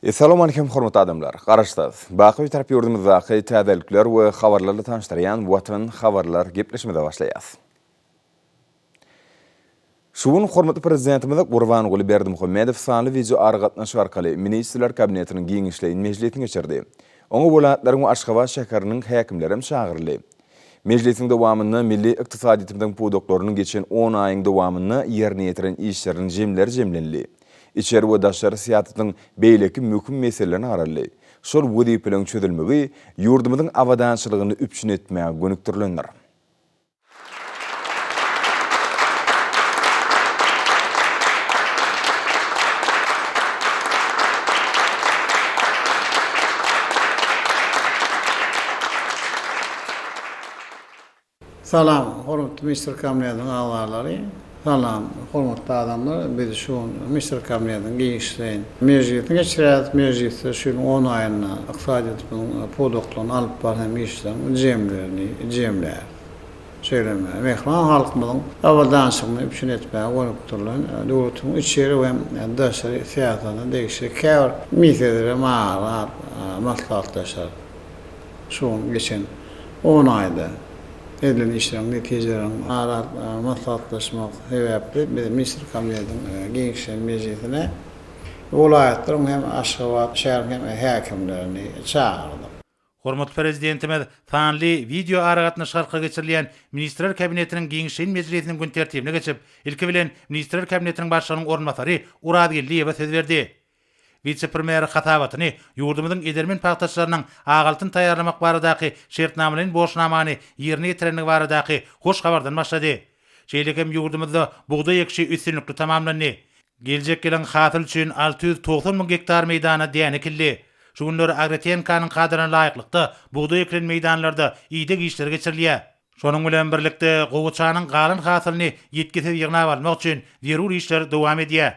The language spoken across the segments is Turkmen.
Essalawmalikim hormatly adamlar! Garaşsyz, baky Bitarap ýurdumyzdaky täzelikler we habarlarla tanyşdyrýan Watan habarlar gepleşimize başlaýas. Şu gün hormatly Prezidentimiz Gurbanguly Berdimuhamedow sanly wideoaragatnaşyk arkaly Ministrler Kabinetiniň giňişleýin mejlisini geçirdi. Oňa welaýatlaryň we Aşgabat şäheriniň häkimleri hem çagyryldy. Mejlisiň dowamynda milli ykdysadyýetimiziň pudaklarynyň geçen on aýyň dowamynda ýerine ýetiren işleriniň jemleri jemlenildi. Içeri we daşary syýasatyň beýleki möhüm meselelerine garaldy. Şol wezipeleriň çözülmegi ýurdumyzyň abadançylygyny üpjün etmäge gönükdirilendir. Salam, hormatly Ministr Kabinetiniň agzalary! Salam, hormatly adamlar! Biz şu gün Ministr Kabinetiniň giňişleýin mejlisini geçirýäris. Mejlisde şu ýylyň on aýynda ykdysadyýetimiziň pudaklarynda alyp baran işleriň jemlerini jemläris. Şeýle hem mähriban halkymyzyň abadançylygyny üpjün etmäge gönükdirilen döwletiň içeri we daşary syýasatyna degişli käbir meseleleri ara alyp maslahatlaşarys. Şu gün geçen on aýda edilen işleriň netijeleriniň ara alyp maslahatlaşmak sebäpli biz Ministrler Kabinetiniň giňişleýin mejlisine welaýatlaryň hem Aşgabat şäheriniň hem häkimlerini çagyrdyk. Hormatly Prezidentimiz sanly wideoaragatnaşyk arkaly geçirilýän Ministrler Kabinetiniň giňişleýin mejlisiniň gün tertibine geçip, ilki bilen Ministrler Kabinetiniň Başlygynyň orunbasary Orazgeldiýewe söz berdi. Wise-premýer hasabatyny ýurdumyzyň edermen pagtaçylarynyň ak altyn taýýarlamak baradaky şertnamalaýyn borçnamany ýerine ýetirendigi baradaky hoş habardan başlady. Şeýle hem ýurdumyzda bugdaý ekişi üstünlikli tamamlandy. Geljek ýylyň hasyly üçin 690 müň gektar meýdana däne ekildi. Şu günler agrotehinikanyň kadalaryna laýyklykda bugdaý ekilen meýdanlarda ideg işleri geçirilýär. Şonuň bilen birlikde, gowaçanyň galan hasylyny ýitgisiz ýygnap almak üçin zerur işler dowam edýär.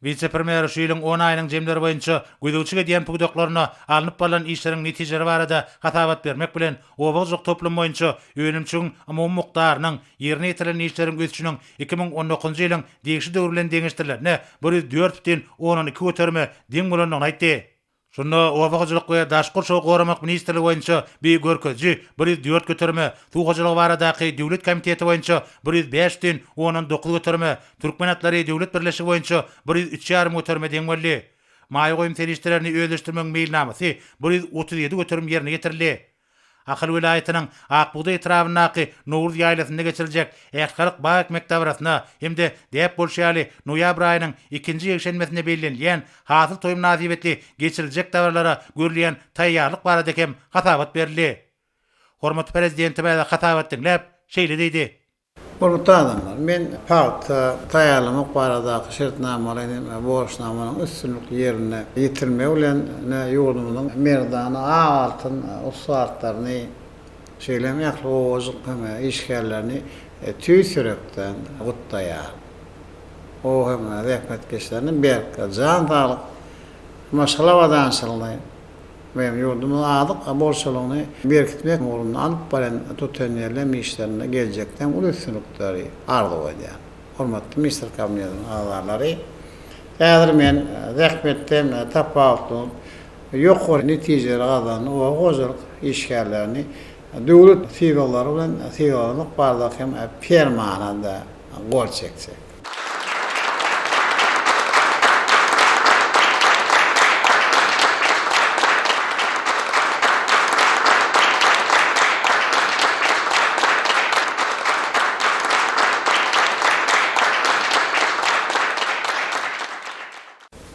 Wise-premýer şu ýylyň on aýynyň jemleri boýunça gözegçilik edýän pudaklarynda alnyp barlan işleriň netijeleri barada hasabat bermek bilen, oba hojalyk toplumy boýunça önümçigiň umumy mukdarynyň, ýerine ýetirilen işleriň ösüşiniň 2019-njy ýylyň degişli döwri bilen deňeşdirilende 104,2 göterime deň bolandygyny aýtdy. Şunda Oba hojalyk we daşky gurşawy goramak ministrligi boýunça bu görkeziji 104 göterime, Suw hojalygy baradaky döwlet komiteti boýunça 105 bütin ondan dokuz göterime, Türkmen atlary döwlet birleşigi boýunça 103 ýarym göterime deň boldy. Maýa goýum serişdelerini özleşdirmegiň meýilnamasy 137 göterim ýerine ýetirildi. Ahal welaýatynyň Ak bugdaý etrabyndaky Nowruz ýaýlasynda geçiriljek ählihalk bag ekmek dabarasyna hem-de däp bolşy ýaly noýabr aýynyň ikinji ýekşenbesinde bellenilýän Hasyl toýy mynasybetli geçiriljek dabaralara görülýän taýýarlyk barada hem hasabat berildi. Hormatly Prezidentimiz hasabat diňläp, şeýle diýdi. Hormatly adamlar, men pagta taýýarlamak baradaky şertnamalaýyn hem borçnamanyň üstünlikli ýerine ýetirilmegi bilen ýurdumyzyň merdana ak altyn ussatlaryny, şeýle hem ähli obajyk hem işgärlerini tüýs ýürekden gutlaýaryn. Oba hem zähmetkeşlerine berk jan saglyk, maşgala abadançylygyny, Hem ýurdumyzyň azyk bolçulygyny berkitmek ugrunda alyp barýan tutanýerli işlerinde geljekde hem uly üstünlikleri arzuw edýän. Hormatly Ministrler Kabinetiniň agzalary, häzir men zähmetde tapawutlanyp, ýokary netijeleri gazanan oba hojalyk işgärlerini döwlet sylaglary bilen sylaglamak baradaky hem Permana-da gol çekjek.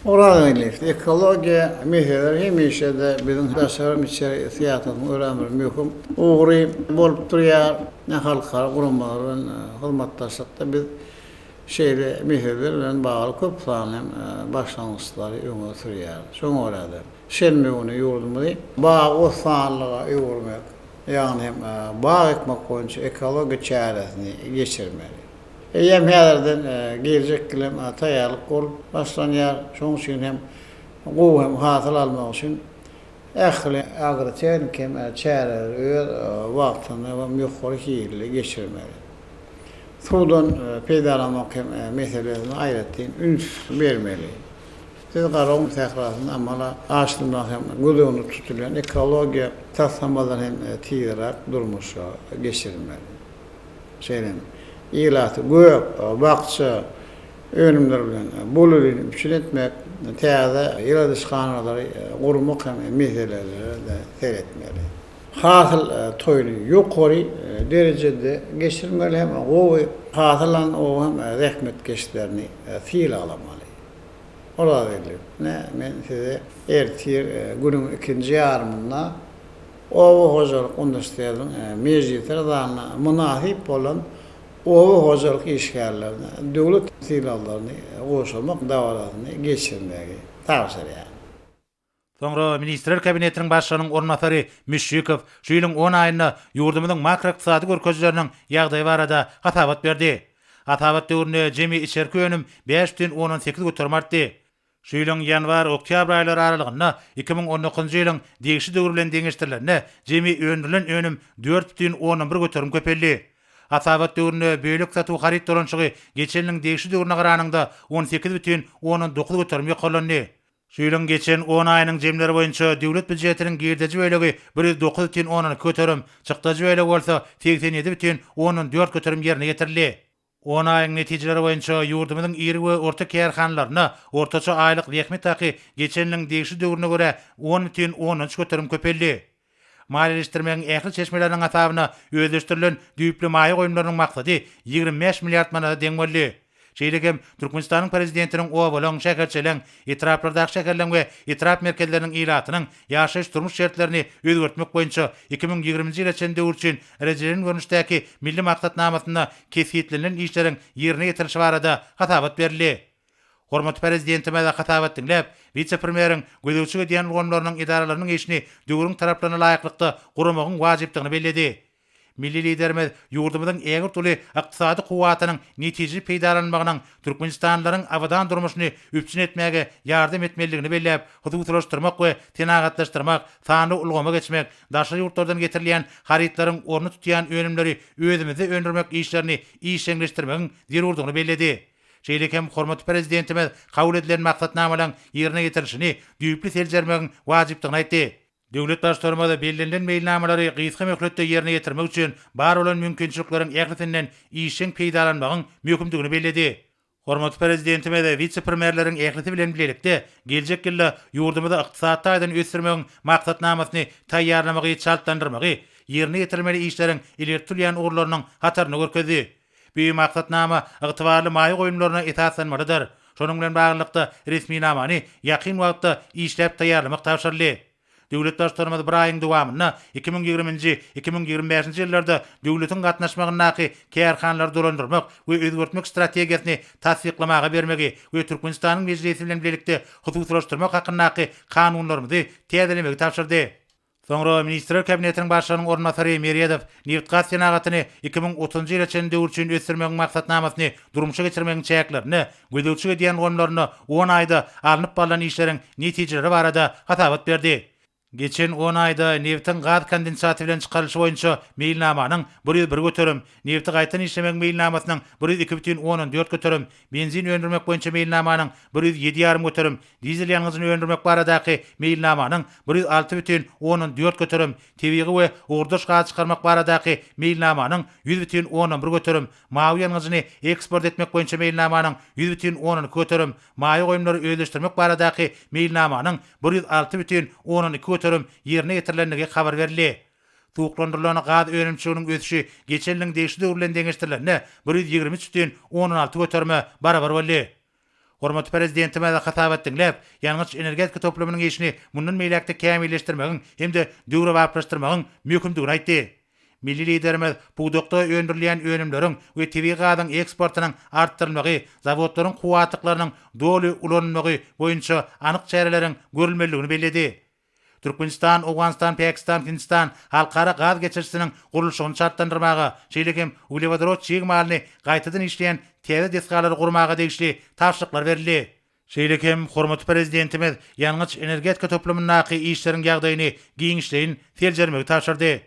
Oraz Alyýew, Ekologiýa meseleleri hemişe-de biziň daşary hem içeri syýasatymyzyň örän bir möhüm ugry bolup durýar. Halkara guramalar bilen hyzmatdaşlykda biz şeýle meseleler bilen bagly köp sanly başlangyçlary öňe sürýäris. Şoňa görä-de, şenbe güni ýurdumyzy bagy-bossanlyga öwürmek, ýagny hem bag ekmek boýunça ekologiýa çäresini geçirmeli. Eýýäm häzirden geljek ýyl hem taýýarlyk görlüp başlanýar. Şonuň üçin hem gowy hem hasyl almak üçin ähli agrotehniki hem çäreleri öz wagtynda hem ýokary hilli geçirmeli. Suwdan peýdalanmak hem meselesine aýratyn üns bermeli. Siz Garagum sährasynda amala aşyrylmagy hem göz öňünde tutulýan ekologiýa taslamalaryny hem tizräk durmuşa geçirmeli. Şeýle hem ilaty gök, bakja önümleri bilen bolelin üpjün etmek, täze ýyladyşhanalary gurmak hem meselelere-de seretmeli. Hasyl toýuny ýokary derejede geçirmeli hem gowy hasyl alan oba hem zähmetkeşlerini sylaglamaly. Orazgeldi, ine, men size ertir günüň ikinji ýarymynda oba hojalyk uniwersitetiniň mejlisler zalyna mynasyp bolan oba hojalyk işgärlerine döwlet sylaglaryny gowşurmak dabarasyny geçirmegi tabşyrýaryn. Soňra Ministrler Kabinetiniň Başlygynyň orunbasary Müşşikow şu ýylyň on aýynda ýurdumyzyň makroykdysady görkezijileriniň ýagdaýy barada hasabat berdi. Hasabat döwründe jemi içerki önüm 5,8 artdy. Şu ýylyň ýanwar-oktýabr aýlary aralygynda 2019-njy ýylyň degişli döwri bilen deňeşdirilende jemi öndürilen önüm 4,1 köpeldi. Hasabat döwründe bölek satuw haryt dolanyşygy geçen ýylyň degişli döwrüne garanyňda 18,9 göterim ýokarlandy. Şu ýylyň geçen on aýynyň jemleri boýunça döwlet býujetiniň girdeji bölegi 109,2 göterim, çykdajy bölegi bolsa 87,4 göterim ýerine ýetirildi. On aýyň netijeleri boýunça ýurdumyzyň iri we orta kärhanalarynda ortaça aýlyk zähmet haky geçen ýylyň degişli döwrüne görä 10,3 göterim köpeldi. Maliýeleşdirmegiň ähli çeşmeleriniň hasabyna özleşdirilen düýpli maýa goýumlarynyň maksady 25 milliard manada deň boldy. Şeýle hem Türkmenistanyň Prezidentiniň obalaryň, şäherçeleriň, etraplardaky şäherleriň we etrap merkezleriniň ilatynyň ýaşaýyş-durmuş şertlerini özgertmek boýunça 2020-nji ýyla çenli döwür üçin rejelenen görnüşdäki Milli maksatnamasynda kesgitlenilen işleriň ýerine ýetirilişi barada hasabat berildi. Hormatly Prezidentimiz hasabat diňläp, wise-premýeriň gözegçilik edýän ulgamlarynyň edaralarynyň işini döwrüň talaplaryna laýyklykda guramagyň wajypdygyny belledi. Milli Liderimiz ýurdumyzyň ägirt uly ykdysady kuwwatynyň netijeli peýdalanylmagynyň türkmenistanlylaryň abadan durmuşyny üpjün etmäge ýardam etmelidigini belläp, hususylaşdyrmak we senagatlaşdyrmak, sanly ulgama geçmek, daşary ýurtlardan getirilýän harytlaryň ornuny tutýan önümleri özümizde öndürmek işlerini işjeňleşdirmegiň zerurdygyny belledi. Şeýle hem hormatly Prezidentimiz kabul edilen maksatnamalaryň ýerine ýetirilişini düýpli seljermegiň wajypdygyny aýtdy. Döwlet Baştutanymyz bellenilen meýilnamalary gysga möhletde ýerine ýetirmek üçin bar bolan mümkinçilikleriň ählisinden işjeň peýdalanmagyň möhümdigini belledi. Hormatly Prezidentimiz wise-premýerleriň ählisi bilen bilelikde geljek ýylda ýurdumyzy ykdysady taýdan ösdürmegiň maksatnamasyny taýýarlamagy çaltlandyrmagy ýerine ýetirilmeli işleriň ileri tutulýan ugurlarynyň hatarynda görkezdi. Bu maksatnama ygtybarly maýa goýumlaryna esaslanmalydyr. Şonuň bilen baglylykda, resminamany ýakyn wagtda işläp taýýarlamak tabşyryldy. Döwlet Baştutanymyz bir aýyň dowamynda 2020-nji, 2025-nji ýyllarda döwletiň gatnaşmagyndaky kärhanalary dolandyrmak we özgertmek strategiýasyny tassyklamaga bermegi we Türkmenistanyň Mejlisi bilen bilelikde hususylaşdyrmak hakyndaky kanunlarymyzy täzelemegi tabşyrdy. Soňra Ministrler Kabinetiniň Başlygynyň orunbasary Meredow nebitgaz senagatyny 2030-njy ýyla çenli döwür üçin ösdürmegiň maksatnamasyny durmuşa geçirmegiň çäklerinde gözegçilik edýän ulgamlarynda on aýda alnyp barlan işleriň netijeleri barada hasabat berdi. Geçen on aýda nebitiň gaz kondensaty bilen çykarylyşy boýunça meýilnamanyň 101%, nebiti gaýtadan işlemegiň meýilnamasynyň 102,4%, benzin öndürmek boýunça meýilnamanyň 107,5%, Dizel ýangyjyny öndürmek baradaky meýilnamanyň 106,4%, tebigy we ugurdaş gaz çykarmak baradaky meýilnamanyň 100,1%, mawy ýangyjyny eksport etmek boýunça meýilnamanyň 100,2%, maýa goýumlary özleşdirmek baradaky meýilnamanyň 106,2% ýerine ýetirilendigi habar berildi. Suwuklandyrylan gaz önümçiliginiň ösüşi geçen ýylyň degişli döwri bilen deňeşdirilende 123,6 göterime barabar boldy. Hormatly Prezidentimiz hasabat diňläp, ýangyç-energetika toplumynyň işini mundan beýläk-de kämilleşdirmegiň hem-de döwrebaplaşdyrmagyň möhümdigini aýtdy. Milli Liderimiz pudakda öndürilýän önümleriň we tebigy gazyň eksportynyň artdyrylmagy, zawodlaryň kuwwatlyklarynyň doly ulanylmagy boýunça anyk çäreleriň görülmelidigini belledi. Türkmenistan, Owganystan, Pakistan, Hindistan halkara gaz geçirijisiniň gurluşygyny çaltlandyrmaga, şeýle hem uglewodorod çig malyny gaýtadan işleýän täze desgalary gurmaga degişli tabşyryklar berildi. Şeýle hem hormatly Prezidentimiz ýangyç-energetika toplumyndaky işleriň ýagdaýyny giňişleýin seljermegi tabşyrdy.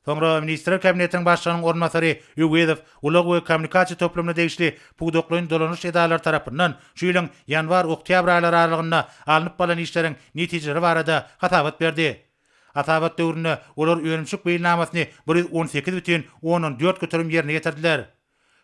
Soňra Ministrler Kabinetiniň Başlygynyň orunbasary Öwezow ulag we kommunikasiýa toplumyna degişli pudaklaýyn dolanyş edaralary tarapyndan şu ýylyň ýanwar-oktýabr aýlary aralygynda alnyp barlan işleriň netijeleri barada hasabat berdi. Hasabat döwründe olar önümçilik meýilnamasyny 118 bütin ondan 4% ýerine ýetirdiler.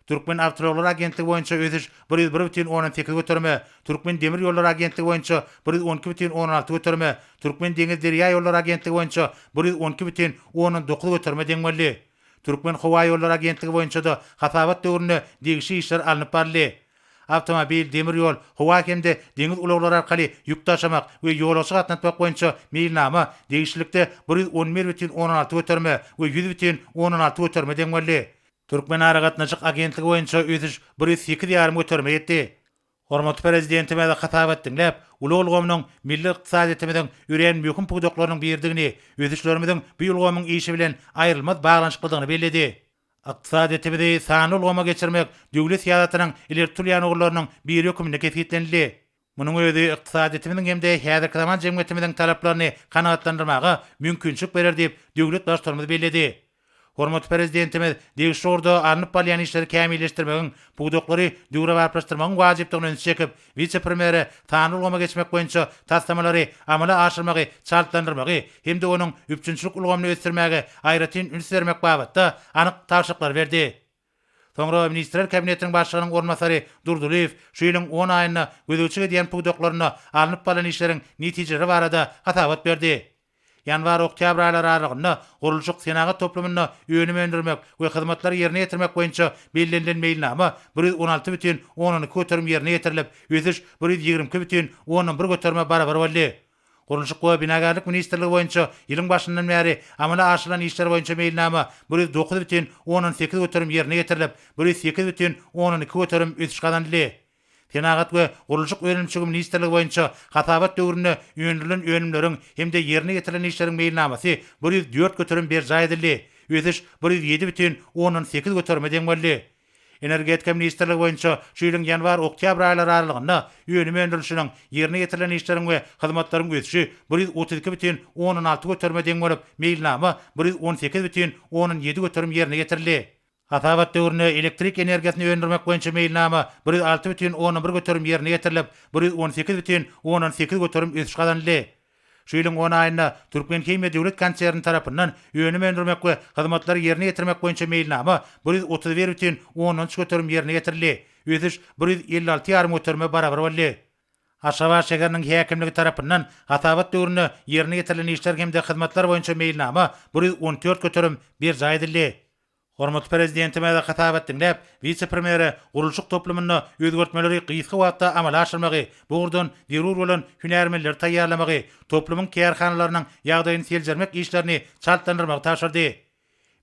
Türkmen awtoulaglary agentligi boýunça ösüş 101 bütin ondan 8 göterime, Türkmen demir ýollary agentligi boýunça 112 bütin ondan 6 göterime, Türkmen deňiz derýa ýollary agentligi boýunça 112 bütin ondan 9 göterime deň boldy. Türkmen howa ýollary agentligi boýunça-da hasabat döwründe degişli işler alnyp baryldy. Awtomobil, demir ýol, howa hem-de deňiz ulaglary arkaly ýük daşamak we ýolagçy gatnatmak boýunça meýilnama degişlilikde 111 bütin ondan 6 göterime we 100 bütin ondan 6 göterime deň boldy. Türkmenaragatnaşyk agentligi boýunça ösüş 108 ýarym göterime ýetdi. Hormatly Prezidentimiz hasabat diňläp, ulag ulgamynyň milli ykdysadyýetimiziň örän möhüm pudaklarynyň biridigini, ösüşlerimiziň bu ulgamyň işi bilen aýrylmaz baglanyşyklydygyny belledi. Ykdysadyýetimizi sanly ulgama geçirmek döwlet syýasatynyň ileri tutulýan ugurlarynyň biri hökmünde kesgitlenildi. Munuň özi ykdysadyýetimiziň hem-de häzirki zaman jemgyýetimiziň talaplaryny kanagatlandyrmaga mümkinçilik berer diýip, döwlet Baştutanymyz belledi. Hormatly Prezidentimiz degişli ugurda alnyp barylýan işleri kämilleşdirmegiň, pudaklary döwrebaplaşdyrmagyň wajypdygyna ünsi çekip, wise-premýere sanly ulgama geçmek boýunça taslamalary amala aşyrmagy çaltlandyrmagy hem-de onuň üpjünçilik ulgamyny ösdürmäge aýratyn üns bermek babatda anyk tabşyryklary berdi. Soňra Ministrler Kabinetiniň Başlygynyň orunbasary Durdylyýew şu ýylyň on aýynda gözegçilik edýän pudaklarynda alnyp barlan işleriň netijeleri barada hasabat berdi. Ýanwar-oktýabr aýlary aralygynda gurluşyk-senagat toplumynda önüm öndürmek we hyzmatlary ýerine ýetirmek boýunça bellenilen meýilnama 116 bütin ondan 2 göterim ýerine ýetirilip, ösüş 122 bütin ondan 1 göterime barabar boldy. Gurluşyk we binagärlik ministrligi boýunça ýylyň başyndan bäri amala aşyrylan işler boýunça meýilnama 109 bütin ondan 8 göterim ýerine ýetirilip, 108 bütin ondan 2 göterim ösüş gazanyldy. Senagat we gurluşyk önümçiligi ministrligi boýunça hasabat döwründe öndürilen önümleriň hem-de ýerine ýetirilen işleriň meýilnamasy 104 göterim berjaý edildi, ösüş 107 bütin ondan 8 göterime deň boldy. Energetika ministrligi boýunça şu ýylyň ýanwar-oktýabr aýlary aralygynda önüm öndürilişiniň, ýerine ýetirilen işleriň we hyzmatlaryň ösüşi 132 bütin ondan 6 göterime deň bolup, meýilnama 118 bütin ondan 7 göterim ýerine ýetirildi. Hasabat döwründe elektrik energiýasyny öndürmek boýunça meýilnama 106 bütin ondan 1 göterim ýerine ýetirilip, 118 bütin ondan 8 göterim ösüş gazanyldy. Şu ýylyň on aýynda Türkmenhimiýa döwlet konserni tarapyndan önüm öndürmek we hyzmatlary ýerine ýetirmek boýunça meýilnama 131 bütin ondan 3 göterim ýerine ýetirildi. Ösüş 156 ýarym göterime barabar boldy. Aşgabat şäheriniň häkimligi tarapyndan hasabat döwründe ýerine ýetirilen işler hem-de hyzmatlar boýunça meýilnama 114 göterim berjaý edildi. Hormatly Prezidentimiz hasabat diňläp, wise-premýere gurluşyk toplumynda özgertmeleri gysga wagtda amala aşyrmagy, bu ugurdan zerur bolan hünärmenleri taýýarlamagy, toplumyň kärhanalarynyň ýagdaýyny seljermek işlerini çaltlandyrmagy tabşyrdy.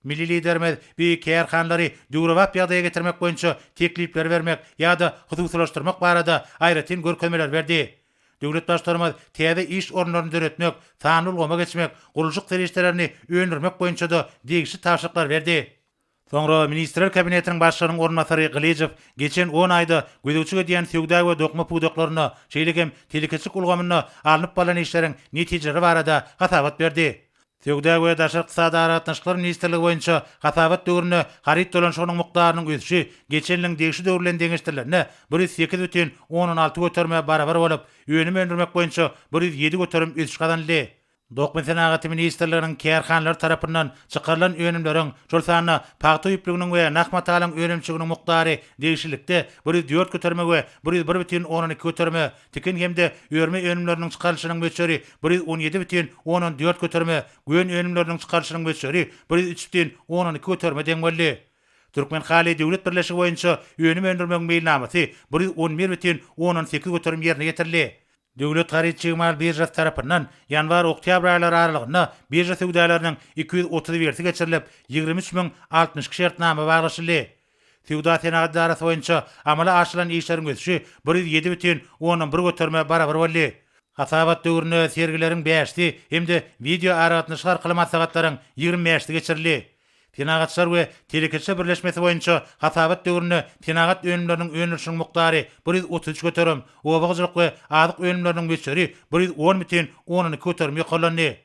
Milli Liderimiz bu kärhanalary döwrebap ýagdaýa getirmek boýunça teklipleri bermek ýa-da hususylaşdyrmak barada aýratyn görkezmeleri berdi. Döwlet Baştutanymyz täze iş orunlaryny döretmek, sanly ulgama geçmek, gurluşyk serişdelerini öndürmek boýunça-da degişli tabşyryklary berdi. Soňra Ministrler Kabinetiniň Başlygynyň orunbasary Gylyjow geçen on aýda gözegçilik edýän söwda we dokma pudaklarynda, şeýle hem telekeçilik ulgamynda alnyp barlan işleriň netijeleri barada hasabat berdi. Söwda we daşary ykdysady aragatnaşyklar ministrligi boýunça hasabat döwründe haryt dolanyşygynyň mukdarynyň ösüşi geçen ýylyň degişli döwri bilen deňeşdirilende 108 bütin ondan 6 göterime barabar bolup, önüm öndürmek boýunça 107 göterim ösüş gazanyldy. Dokma senagaty ministrliginiň kärhanalary tarapyndan çykarylan önümleriň, şol sanda pagta ýüplüginiň we nah matalyň önümçiliginiň mukdary degişlilikde 104 göterime we 101 bütin ondan 2 göterime, Tikin hem-de örme önümleriniň çykarylyşynyň möçberi 117 bütin ondan 4 göterime, gön önümleriniň çykarylyşynyň möçberi 103 bütin ondan 2 göterime deň boldy. Türkmenhaly döwlet birleşigi boýunça önüm öndürmegiň meýilnamasy 111 bütin ondan 8 göterim ýerine ýetirildi. Döwlet haryt-çig mal biržasy tarapyndan ýanwar-oktýabr aýlary aralygynda birža söwdalarynyň 231-si geçirilip, 23 062 şertnama baglaşyldy. Söwda-senagat edarasy boýunça amala aşyrylan işleriň ösüşi 107 bütin ondan 1 göterime barabar boldy. Hasabat döwründe sergileriň bäşisi hem-de wideoaragatnaşyk arkaly maslahatlaryň 25-si geçirildi. Senagatçylar we telekeçiler birleşmesi boýunça hasabat döwründe senagat önümleriniň öndürilişiniň mukdary 133 göterim, oba hojalyk we azyk önümleriniň möçberi 110 bütin ondan 2 göterim ýokarlandy.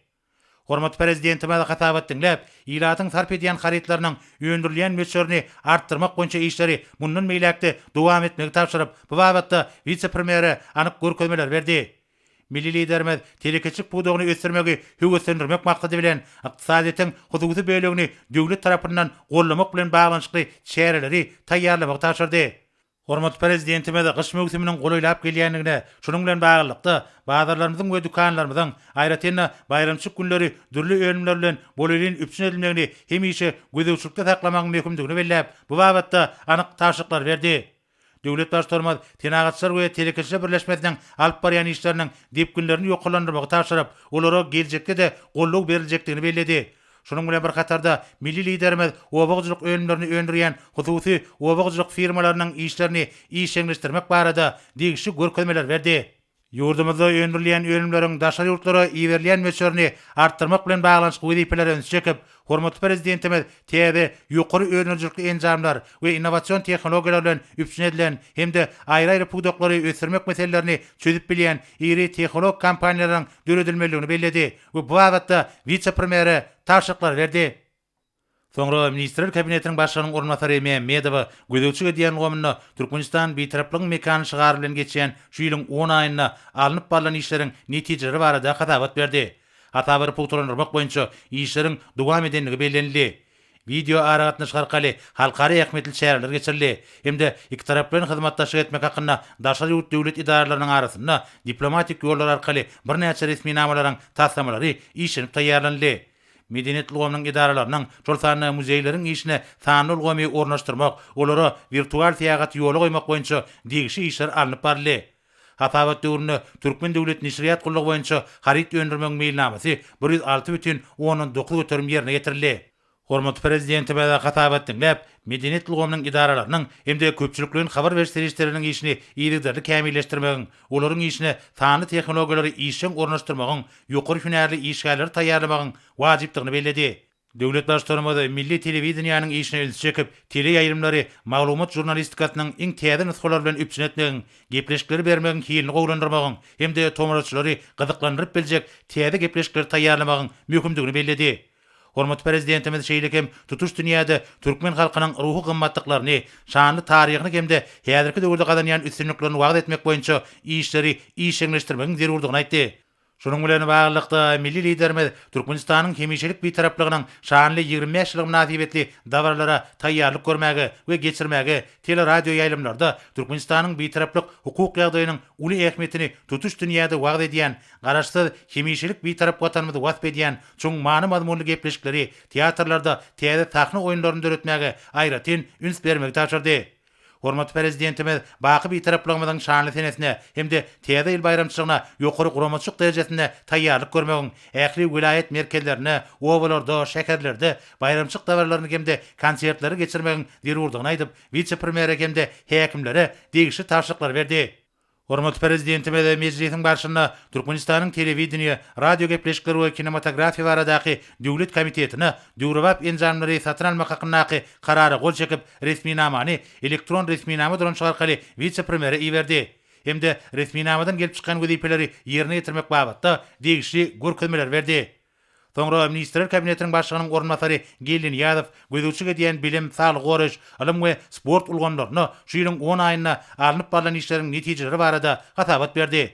Hormatly Prezidentimiz hasabat diňläp, ilatyň sarp edýän harytlarynyň öndürilýän möçberini artdyrmak boýunça işleri mundan beýläk-de dowam etmegi tabşyryp, bu babatda wise-premýere anyk görkezmeleri berdi. Milli Liderimiz telekeçilik pudagyny ösdürmegi höweslendirmek maksady bilen, ykdysadyýetiň hususy bölegini döwlet tarapyndan goldamak bilen baglanyşykly çäreleri taýýarlamagy tabşyrdy. Hormatly Prezidentimiz gyş möwsüminiň golaýlap gelýändigine, şunuň bilen baglylykda, bazarlarymyzyň we dükanlarymyzyň, aýratyn-da, baýramçylyk günleri dürli önümler bilen bolelin üpjün edilmegini hemişe gözegçilikde saklamagyň möhümdigini belläp, bu babatda anyk tabşyryklary berdi. Döwlet Baştutanymyz Senagatçylar we telekeçiler birleşmesiniň alyp barýan işleriniň depginlerini ýokarlandyrmagy tabşyryp, olara geljekde-de goldaw beriljekdigini belledi. Şunuň bilen bir hatarda, milli Liderimiz oba hojalyk önümlerini öndürýän hususy oba hojalyk firmalarynyň işlerini işjeňleşdirmek barada degişli görkezmeleri berdi. Ýurdumyzda öndürilýän önümleriň daşary ýurtlara iberilýän möçberini artdyrmak bilen baglanyşykly wezipelere ünsi çekip, hormatly Prezidentimiz täze, ýokary öndürijilikli enjamlar we innowasion tehnologiýalar bilen üpjün edilen hem-de aýry-aýry pudaklary ösdürmek meselelerini çözüp bilýän iri tehnologik kompaniýalaryň döredilmelidigini belledi we bu babatda wise-premýere tabşyryklary berdi. Soňra Ministrler Kabinetiniň Başlygynyň orunbasary Mämmedowa gözegçilik edýän ulgamynda Türkmenistan Bitaraplygyň mekany şygary bilen geçýän şu ýylyň on aýynda alnyp barlan işleriň netijeleri barada hasabat berdi. Hasabaty pugtalandyrmak boýunça işleriň dowam edendigi bellenildi. Wideoaragatnaşyk arkaly halkara ähmiýetli çäreler geçirildi hem-de ikitaraplaýyn hyzmatdaşlyk etmek hakynda daşary ýurt döwlet edaralarynyň arasynda diplomatik ýollar arkaly birnäçe resminamalaryň taslamalary işlenip taýýarlanyldy. Medeniýet ulgamynyň edaralarynyň, şol sanda muzeýleriň işine sanly ulgamy ornaşdyrmak, olara wirtual syýahaty ýola goýmak boýunça degişli işler alnyp baryldy. Hasabat döwründe Türkmen döwlet neşirýat gullugy boýunça haryt öndürmegiň meýilnamasy 106,9% ýerine ýetirildi. Hormatly Prezidentimiz hasabat diňläp, medeniýet ulgamynyň edaralarynyň hem-de köpçülikleýin habar beriş serişdeleriniň işini yzygiderli kämilleşdirmegiň, olaryň işine sanly tehnologiýalary işjeň ornaşdyrmagyň, ýokary hünärli işgärleri taýýarlamagyň wajypdygyny belledi. Döwlet Baştutanymyz milli telewideniýäniň işine ünsi çekip, teleýaýlymlary maglumat žurnalistikasynyň iň täze nusgalary bilen üpjün etmegiň, gepleşikleri bermegiň hilini gowulandyrmagyň hem-de tomaşaçylary gyzyklandyryp biljek täze gepleşikleri taýýarlamagyň möhümdigini belledi. Hormatly Prezidentimiz şeýle hem tutuş dünýäde türkmen halkynyň ruhy gymmatlyklaryny, şanly taryhyny hem-de häzirki döwürde gazanýan üstünliklerini wagyz etmek boýunça işleri işjeňleşdirmegiň zerurdygyny aýtdy. Şunuň bilen baglylykda, milli Liderimiz Türkmenistanyň hemişelik Bitaraplygynyň şanly 25 ýyllygy mynasybetli dabaralara taýýarlyk görmäge we geçirmäge, teleradioýaýlymlarda Türkmenistanyň Bitaraplyk hukuk ýagdaýynyň uly ähmiýetini tutuş dünýäde wagyz edýän, Garaşsyz, hemişelik Bitarap Watanymyzy wasp edýän çuň many-mazmunly gepleşikleri, teatrlarda täze sahna oýunlaryny döretmäge aýratyn üns bermegi tabşyrdy. Hormatly Prezidentimiz baky Bitaraplygymyzyň şanly senesine hem-de Täze ýyl baýramçylygyna ýokary guramaçylyk derejesinde taýýarlyk görmegiň, ähli welaýat merkezlerinde, obalarda, şäherlerde baýramçylyk dabaralaryny hem-de konsertleri geçirmegiň zerurdygyny aýdyp, wise-premýere hem-de häkimlere degişli tabşyryklary berdi. Hormatly Prezidentimiz mejlisiň barşynda Türkmenistanyň Telewideniýe, radiogepleşikler we kinematografiýa baradaky döwlet komitetine döwrebap enjamlary satyn almak hakyndaky Karara gol çekip, resminamany elektron resminama dolanyşygy arkaly wise-premýere iberdi hem-de resminamadan gelip çykýan wezipeleri ýerine ýetirmek babatda degişli görkezmeleri berdi. Soňra Ministrler Kabinetiniň Başlygynyň orunbasary Geldi Nyýazow gözegçilik edýän bilim, saglygy goraýyş, ylym we sport ulgamlarynda şu ýylyň on aýynda alnyp barlan işleriň netijeleri barada hasabat berdi.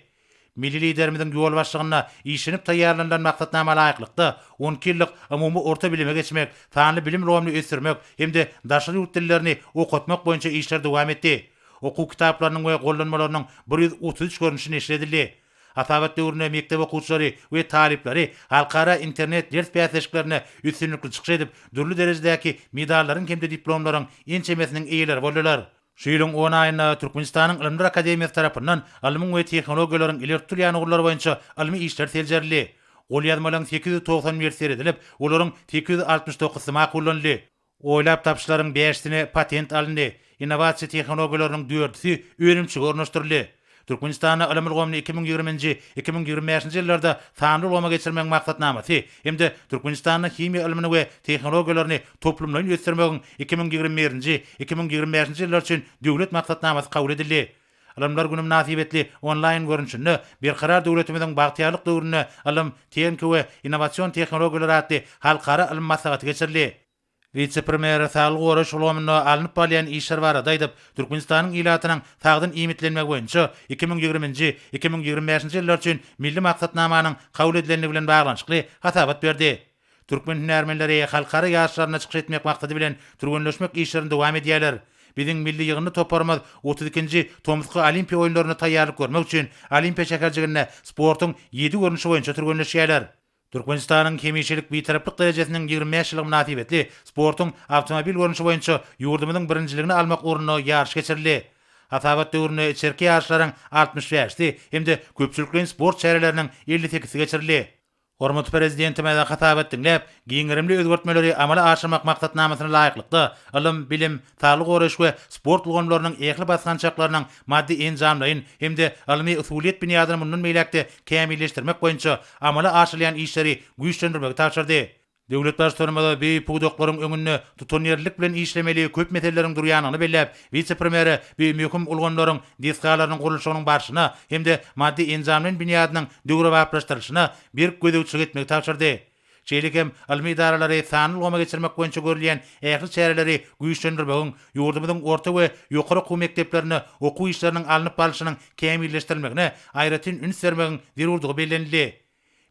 Milli Liderimiziň ýolbaşçylygynda işlenip taýýarlanylan maksatnama laýyklykda, on iki ýyllyk umumy orta bilime geçmek, sanly bilim ulgamyny ösdürmek hem-de daşary ýurt dillerini okatmak boýunça işler dowam etdi. Okuw kitaplarynyň we gollanmalarynyň 133 görnüşi neşir edildi. Hasabat döwründe mekdep okuwçylary we talyplary halkara internet ders bäsleşiklerinde üstünlikli çykyş edip, dürli derejedäki medallaryň hem-de diplomlaryň ençemesiniň eýeleri boldular. Şu ýylyň on aýynda Türkmenistanyň Ylymlar akademiýasy tarapyndan ylmyň we tehnologiýalaryň ileri tutulýan ugurlary boýunça ylmy işler seljerildi. Golýazmalaryň 891 seredilip, olaryň 869-sy makullanyldy. Oýlap tapyşlaryň bäşisine patent alyndy, innowasiýa tehnologiýalarynyň dördüsi önümçilige ornaşdyryldy. Türkmenistanda ylym ulgamyny 2020-nji, 2025-nji ýyllarda sanly ulgama geçirmegiň maksatnamasy hem-de Türkmenistanda himiýa ylmyny we tehnologiýalaryny toplumlaýyn ösdürmegiň 2021-nji, 2025-nji ýyllar üçin Döwlet maksatnamasy kabul edildi. Ylymlar güni mynasybetli onlaýn görnüşinde Berkarar döwletimiziň bagtyýarlyk döwründe ylym, tehniki we innowasion tehnologiýalar atly halkara ylmy maslahaty geçirildi. Wise-premýer saglygy goraýyş ulgamynda alnyp barylýan işler barada aýdyp, Türkmenistanyň ilatynyň sagdyn iýmitlenmegi boýunça 2020-nji, 2025-nji ýyllar üçin Milli maksatnamanyň kabul edilendigi bilen baglanyşykly hasabat berdi. Türkmen hünärmenleri halkara ýaryşlarynda çykyş etmek maksady bilen türgenleşmek işlerini dowam edýärler. Biziň milli ýygyndy toparymyz 32-nji tomusky Olimpiýa oýunlaryna taýýarlyk görmek üçin Olimpiýa şäherjiginde sportuň ýedi görnüşi boýunça türgenleşýärler. Türkmenistanyň hemişelik Bitaraplyk derejesiniň 25 ýyllygy mynasybetli sportuň awtomobil görnüşi boýunça ýurdumyzyň birinjiligini almak ugrunda ýaryş geçirildi. Hasabat döwründe içerki ýaryşlaryň 65-si hem-de köpçülikleýin sport çäreleriniň 58-si geçirildi. Hormatly Prezidentimiz hasabat diňläp, giň gerimli özgertmeleri amala aşyrmak maksatnamasyna laýyklykda, ylym, bilim, saglygy goraýyş we sport ulgamlarynyň ähli basgançaklarynyň maddy-enjamlaýyn hem-de ylmy-usulyýet binýadyny mundan beýläk-de kämilleşdirmek boýunça amala aşyrylýan işleri güýçlendirmegi tabşyrdy. Döwlet Baştutanymyz bu pudaklaryň öňünde tutanýerlilik bilen işlemeli köp meseleleriň durýandygyny belläp, wise-premýere bu möhüm ulgamlaryň desgalarynyň gurluşygynyň barşyna hem-de maddy-enjamlaýyn binýadynyň döwrebaplaşdyrylyşyna berk gözegçilik etmegi tabşyrdy. Şeýle hem ylmy edaralary sanly ulgama geçirmek boýunça görülýän ähli çäreleri güýçlendirmegiň, ýurdumyzyň orta we ýokary okuw mekdeplerinde okuw işleriniň alnyp barlyşynyň kämilleşdirilmegine aýratyn üns bermegiň zerurdygy bellenildi.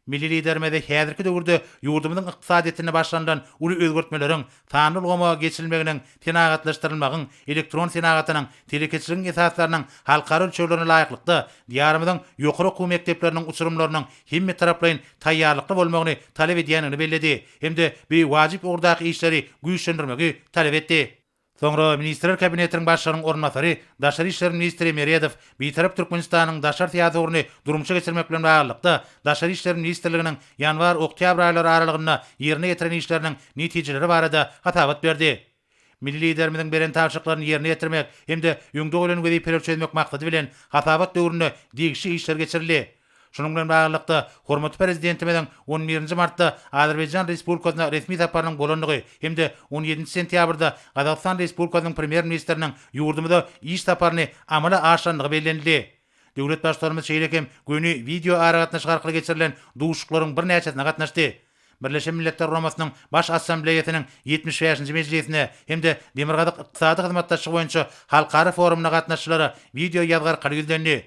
Milli Liderimiz häzirki döwürde ýurdumyzyň ykdysadyýetinde başlanylan uly özgertmeleriň, sanly ulgama geçirilmeginiň, senagatlaşdyrylmagyň, elektron senagatynyň, telekeçiligiň esaslarynyň halkara ölçeglerine laýyklykda Diýarymyzyň ýokary okuw mekdepleriniň uçurymlarynyň hemmetaraplaýyn taýýarlykly bolmagyny talap edýändigini belledi hem-de bu wajyp ugurdaky işleri güýçlendirmegi talap etdi. Soňra Ministrler Kabinetiniň Başlygynyň orunbasary, daşary işler ministri Meredow Bitarap Türkmenistanyň daşary syýasy ugruny durmuşa geçirmek bilen baglylykda, Daşary işler ministrliginiň ýanwar-oktýabr aýlary aralygynda ýerine ýetiren işleriniň netijeleri barada hasabat berdi. Milli Liderimiziň beren tabşyryklaryny ýerine ýetirmek hem-de öňde goýlan wezipeleri çözmek maksady bilen, hasabat döwründe degişli işler geçirildi. Şunuň bilen baglylykda, hormatly Prezidentimiziň on birinji martda Azerbaýjan Respublikasyna resmi saparynyň bolandygy hem-de on ýedinji sentýabrda Gazagystan Respublikasynyň Premýer-ministriniň ýurdumyza iş saparyny amala aşyrandygy bellenildi. Döwlet Baştutanymyz şeýle hem göni wideoaragatnaşyk arkaly geçirilen duşuşyklaryň birnäçesine gatnaşdy. Birleşen Milletler Guramasynyň Baş Assambleýasynyň 75-nji mejlisine hem-de Demirgazyk ykdysady hyzmatdaşlygy boýunça halkara forumyna gatnaşyjylara wideo ýazgy arkaly ýüzlendi.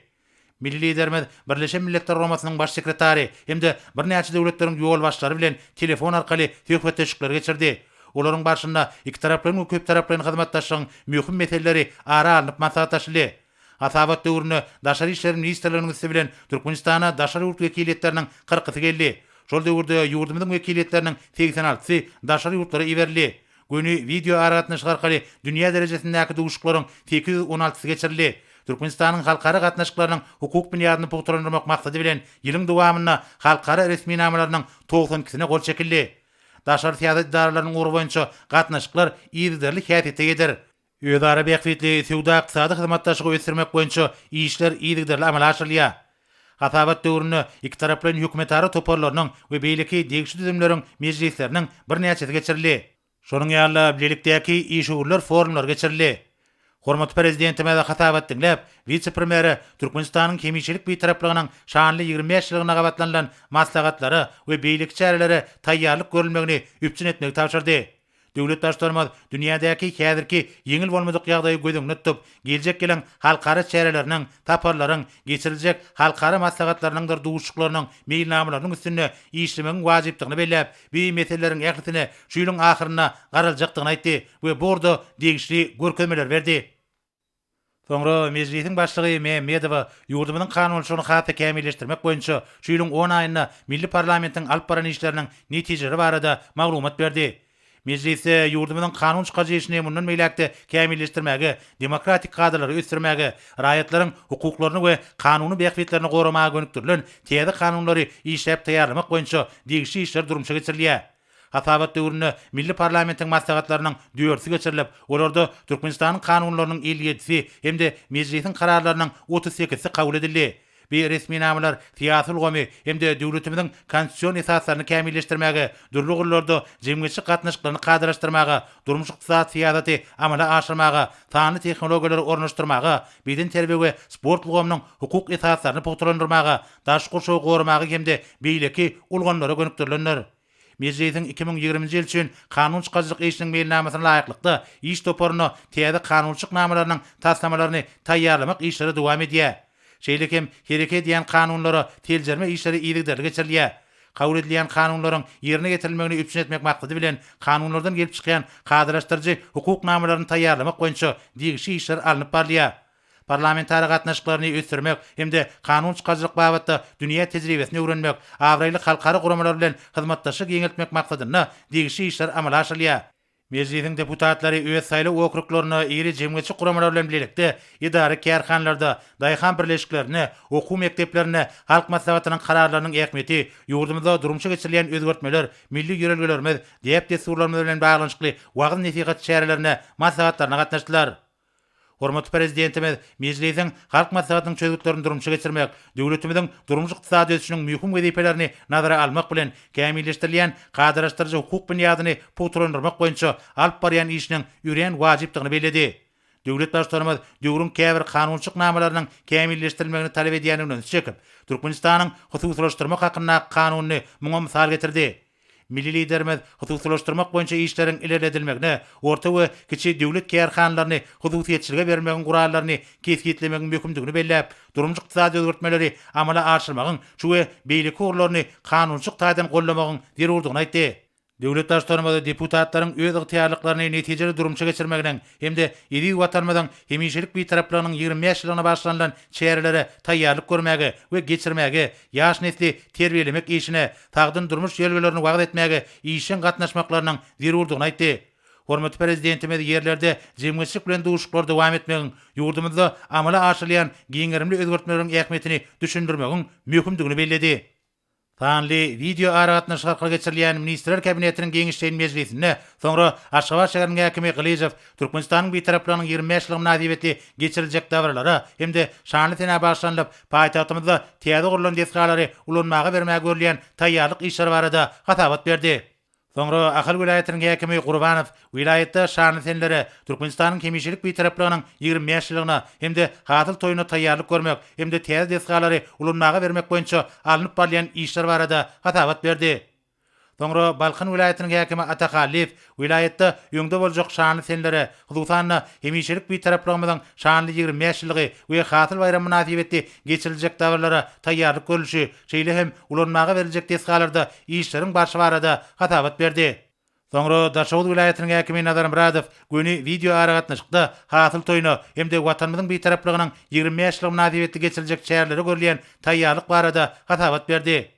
Milli Liderimiz Birleşen Milletler Guramasynyň Baş sekretary hem-de birnäçe döwletleriň ýolbaşçylary bilen telefon arkaly söhbetdeşlikleri geçirdi. Olaryň barşynda ikitaraplaýyn we köptaraplaýyn hyzmatdaşlygyň möhüm meseleleri ara alnyp maslahatlaşyldy. Hasabat döwründe Daşary işler ministrliginiň üsti bilen Türkmenistana daşary ýurt wekiliýetleriniň kyrkysy geldi. Şol döwürde ýurdumyzyň wekiliýetleriniň segsen altysy daşary ýurtlara iberildi. Göni wideoaragatnaşyk arkaly dünýä derejesindäki duşuşyklaryň 816-sy geçirildi. Türkmenistanyň halkara gatnaşyklarynyň hukuk binýadyny pugtalandyrmak maksady bilen ýylyň dowamynda halkara resminamalarynyň togsan ikisine gol çekildi. Daşary syýasat edaralarynyň ugry boýunça gatnaşyklar yzygiderli häsiýete eýedir. Özara bähbitli söwda-ykdysady hyzmatdaşlygy ösdürmek boýunça işler yzygiderli amala aşyrylýar. Hasabat döwründe ikitaraplaýyn hökümetara toparlarynyň we beýleki degişli düzümleriň mejlisleriniň birnäçesi geçirildi. Şonuň ýaly-da, bilelikdäki işewürler forumlary geçirildi. Hormatly Prezidentimiz hasabat diňläp, wise-premýere Türkmenistanyň hemişelik Bitaraplygynyň şanly 25 ýyllygyna gabatlanylan maslahatlara we beýleki çärelere taýýarlyk görülmegini üpjün etmegi tabşyrdy. Döwlet Baştutanymyz dünýädäki häzirki ýeňil bolmadyk ýagdaýy göz öňünde tutup, geljek ýylyň halkara çäreleriniň, saparlaryň, geçiriljek halkara maslahatlarynyňdyr duşuşyklarynyň meýilnamalarynyň üstünde işlemegiň wajypdygyny belläp, bu meseleleriň ählisine şu ýylyň ahyrynda garaljakdygyny aýtdy we bu ugurda degişli görkezmeleri berdi. Soňra Mejlisiň Başlygy Mämmedowa ýurdumyzyň kanunçylygyny has-da kämilleşdirmek boýunça şu ýylyň on aýynda milli parlamentiň alyp baran işleriniň netijeleri barada maglumat berdi. Mejlisde ýurdumyzyň kanun çykaryjy işini mundan beýläk-de kämilleşdirmäge, demokratik kadalary ösdürmäge, raýatlaryň hukuklaryny we kanuny bähbitlerini goramaga gönükdirilen täze kanunlary işläp taýýarlamak boýunça degişli işler durmuşa geçirilýär. Hasabat döwründe milli parlamentiň maslahatlarynyň dördüsi geçirilip, olarda Türkmenistanyň Kanunlarynyň 57-si hem-de Mejlisiň Kararlarynyň 38-si kabul edildi. Bu resminamalar syýasy ulgamy hem-de döwletimiziň konstitusion esaslaryny kämilleşdirmäge, dürli ugurlarda jemgyýetçilik gatnaşyklaryny kadalaşdyrmaga, durmuş-ykdysady syýasaty amala aşyrmaga, sanly tehnologiýalary ornaşdyrmaga, bedenterbiýe we sport ulgamynyň hukuk esaslaryny pugtalandyrmaga, daşky gurşawy goramaga hem-de beýleki ulgamlara gönükdirilendir. Mejlisiň 2020-nji ýyl üçin kanun çykaryjylyk işiniň meýilnamasyna laýyklykda, iş toparynda täze kanunçylyk namalarynyň taslamalaryny taýýarlamak işleri dowam edýär. Şeýle hem hereket edýän kanunlara seljerme işleri yzygiderli geçirilýär. Kabul edilýän kanunlaryň ýerine ýetirilmegini üpjün etmek maksady bilen, kanunlardan gelip çykýan kadalaşdyryjy hukuk namalaryny taýýarlamak boýunça degişli işler alnyp barylýar. Parlamentara gatnaşyklaryny ösdürmek hem-de kanun çykaryjylyk babatda dünýä tejribesini öwrenmek, abraýly halkara guramalar bilen hyzmatdaşlygy giňeltmek maksadynda degişli işler amala aşyrylýar. Mejlisiň deputatlary öz saýlaw okruglarynda iri jemgyýetçilik guramalary bilen bilelikde edara-kärhanalarda, daýhan birleşiklerinde, okuw mekdeplerinde Halk Maslahatynyň kararlarynyň ähmiýeti, ýurdumyzda durmuşa geçirilýän özgertmeler, milli ýörelgelerimiz, däp-dessurlarymyz bilen baglanyşykly wagyz-nesihat çärelerine, maslahatlaryna gatnaşdylar. Hormatly Prezidentimiz Mejlisiň Halk Maslahatynyň çözgütlerini durmuşa geçirmek, döwletimiziň durmuş-ykdysady ösüşiniň möhüm wezipelerini nazara almak bilen, kämilleşdirilýän kadalaşdyryjy hukuk binýadyny pugtalandyrmak boýunça alyp barýan işiniň örän wajypdygyny belledi. Döwlet Baştutanymyz döwrüň käbir kanunçylyk namalarynyň kämilleşdirilmegini talap edýändigine ünsi çekip, Türkmenistanyň Hususylaşdyrmak hakyndaky Kanunyny muňa mysal getirdi. Milli Liderimiz hususylaşdyrmak boýunça işleriň ilerledilmegine, orta we kiçi döwlet kärhanalaryny hususyýetçilige bermegiň gurallaryny kesgitlemegiň möhümdigini belläp, durmuş-ykdysady özgertmeleri amala aşyrmagyň şu we beýleki ugurlaryny kanunçylyk taýdan goldamagyň zerurdygyny aýtdy. Döwlet Baştutanymyz deputatlaryň öz ygtyýarlyklaryny netijeli durmuşa geçirmeginiň hem-de eziz Watanymyzyň hemişelik Bitaraplygynyň 25 ýyllygyna bagyşlanylan çärelere taýýarlyk görmäge we geçirmäge, ýaş nesli terbiýelemek işine, sagdyn durmuş ýörelgelerini wagyz etmäge işjeň gatnaşmaklarynyň zerurdygyny aýtdy. Hormatly Prezidentimiz ýerlerde jemgyýetçilik bilen duşuşyklary dowam etmegiň, ýurdumyzda amala aşyrylýan giň gerimli özgertmeleriň ähmiýetini düşündirmegiň möhümdigini belledi. Sanly wideoaragatnaşyk arkaly geçirilýän Ministrler Kabinetiniň giňişleýin mejlisinde soňra Aşgabat şäheriniň häkimi Gylyjow Türkmenistanyň Bitaraplygynyň 25 ýyllygy mynasybetli geçiriljek dabaralara hem-de şanly senä bagyşlanylyp, paýtagtymyzda täze gurlan desgalary ulanmaga bermäge görülýän taýýarlyk işleri barada hasabat berdi. Soňra Ahal welaýatynyň häkimi Gurbanow welaýatda şanly senelere, Türkmenistanyň hemişelik Bitaraplygynyň 25 ýyllygyna hem-de Hasyl toýuna taýýarlyk görmek hem-de täze desgalary ulanmaga bermek boýunça alnyp barylýan işler barada hasabat berdi. Soňra Balkan welaýatynyň häkimi Ata Hallyýew welaýatda öňde boljak şanly senelere, hususan-da, hemişelik Bitaraplygymyzyň şanly 25 ýyllygy we Hasyl baýramy mynasybetli geçiriljek dabaralara taýýarlyk görlüşi, şeýle hem ulanmaga beriljek desgalarda işleriň barşy barada hasabat berdi. Soňra Daşoguz welaýatynyň häkimi Nazar Myradow göni wideoaragatnaşykda Hasyl toýuna hem-de Watanymyzyň Bitaraplygynyň 25 ýyllygy mynasybetli geçiriljek çärelere görülýän taýýarlyk barada hasabat berdi.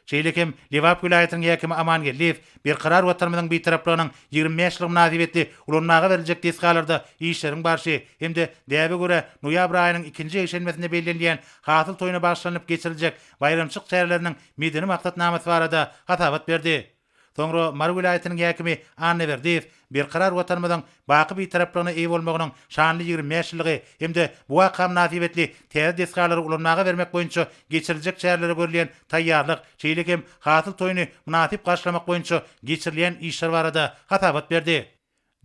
Şeýle hem Lebap welaýatynyň häkimi Aman Geldiýew Berkarar Watanymyzyň Bitaraplygynyň 25 ýyllygy mynasybetli ulanmaga beriljek desgalarda işleriň barşy hem-de däbe görä noýabr aýynyň ikinji ýekşenbesinde bellenilýän Hasyl toýuna bagyşlanylyp geçiriljek baýramçylyk çäreleriniň medeni maksatnamasy barada hasabat berdi. Soňra Mary welaýatynyň häkimi Annaberdiýew Berkarar Watanymyzyň baky Bitaraplygyna eýe bolmagynyň şanly 25 ýyllygy hem-de bu waka mynasybetli täze desgalary ulanmaga bermek boýunça geçiriljek çärelere görülýän taýýarlyk, şeýle hem Hasyl toýuny mynasyp garşylamak boýunça geçirilýän işler barada hasabat berdi.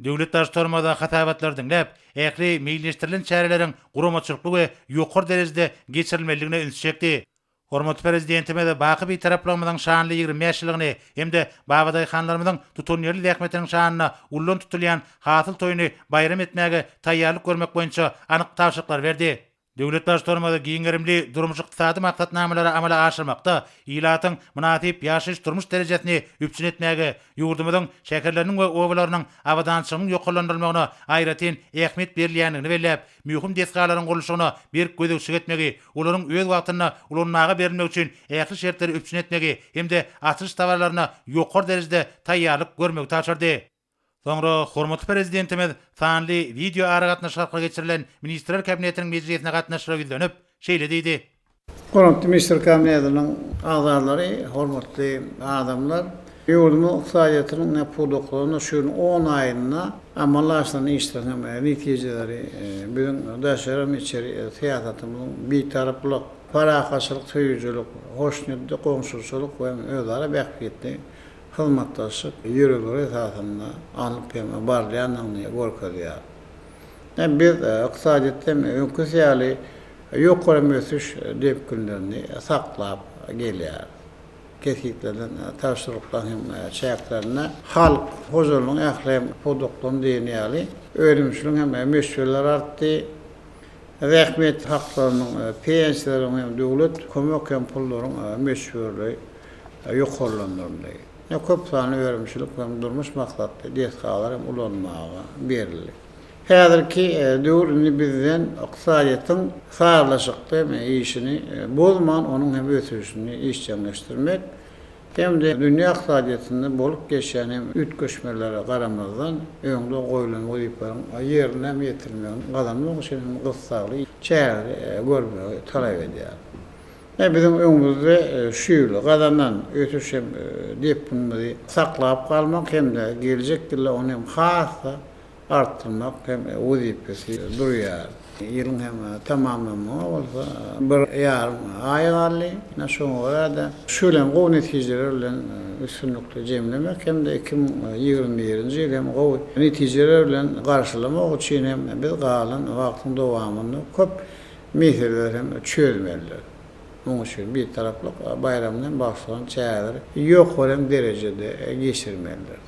Döwlet Baştutanymyz hasabatlary diňläp, ähli meýilleşdirilen çäreleriň guramaçylykly we ýokary derejede geçirilmelidigine ünsi çekdi. Hormatly Prezidentimiz baky Bitaraplygymyzyň şanly 25 ýyllygyny hem-de babadaýhanlarymyzyň tutanýerli zähmetiniň şanyna ullan tutulýan Hasyl toýuny baýram etmäge taýýarlyk görmek boýunça anyk tabşyryklary berdi. Döwlet Baştutanymyz giň gerimli durmuş-ykdysady maksatnamalary amala aşyrmakda ilatyň mynasyp ýaşaýyş-durmuş derejesini üpjün etmäge, ýurdumyzyň şäherleriniň we obalarynyň abadançylygynyň ýokarlandyrylmagyna aýratyn ähmiýet berilýändigini belläp, möhüm desgalaryň gurluşygyna berk gözegçilik etmegi, olaryň öz wagtynda ulanmaga berilmegi üçin ähli şertleri üpjün etmegi hem-de açylyş dabaralaryna ýokary derejede taýýarlyk görmegi tabşyrdy. Soňra hormatly Prezidentimiz sanly wideoaragatnaşyk arkaly geçirilen Ministrler Kabinetiniň mejlisine gatnaşyjylara ýüzlenip, şeýle diýdi. Hormatly Ministrler Kabinetiniň agzalary, hormatly adamlar! Ýurdumyzyň ykdysadyýetiniň pudaklarynda şu ýylyň on aýynda amala aşyrylan işleriň netijeleri biziň daşary hem içeri syýasatymyzyň Bitaraplyk. Parahatçylyk söýüjilik, hoşniýetli goňşuçylyk we özara bähbitli hyzmatdaşlyk ýörelgeleri esasynda alnyp hem barylýandygyny görkezýär. Biz ykdysadyýetde hem öňküsi ýaly ýokary ösüş depginlerini saklap gelýäris. Kesgitlenen tabşyryklaryň hem çäklerinde halk hojalygynyň ähli pudaklaryny diýen ýaly önümçiligiň hem möçberleri artdy. Zähmet haklarynyň, pensiýalaryň hem döwlet kömek hem pullaryň möçberleri ýokarlandyryldy. Köp sanly önümçilik hem durmuş maksatly desgalar hem ulanmaga berildi. Häzirki döwür indi bizden ykdysadyýetiň sazlaşykly işini bozman, onuň hem ösüşini işjeňleşdirmek hem-de dünýä ykdysadyýetinde bolup geçýän hem üýtgeşmelere garamazdan, öňde goýlan wezipeleriň ýerine ýetirilmegini gazanmak üçin hem gyssagly çäreleri görmegi talap edýär. Biziň öňümizde şu ýyl gazanan ösüş hem depginimizi saklap galmak hem-de geljek ýylda ony hem has-da artdyrmak hem wezipesi durýar. Ýylyň hem tamamlanmagyna bolsa bir ýarym aý galdy. Ine, şoňa görä-de, şu ýyl hem gowy netijeler bilen üstünlikli jemlemek hem-de 2021-nji ýyly hem gowy netijeler bilen garşylamak üçin hem biz galan wagtyň dowamynda köp meseleleri hem çözmelidir. Munuň üçin Bitaraplyk baýramyna hem bagyşlanan çäreleri ýokary hem derejede geçirmelidir.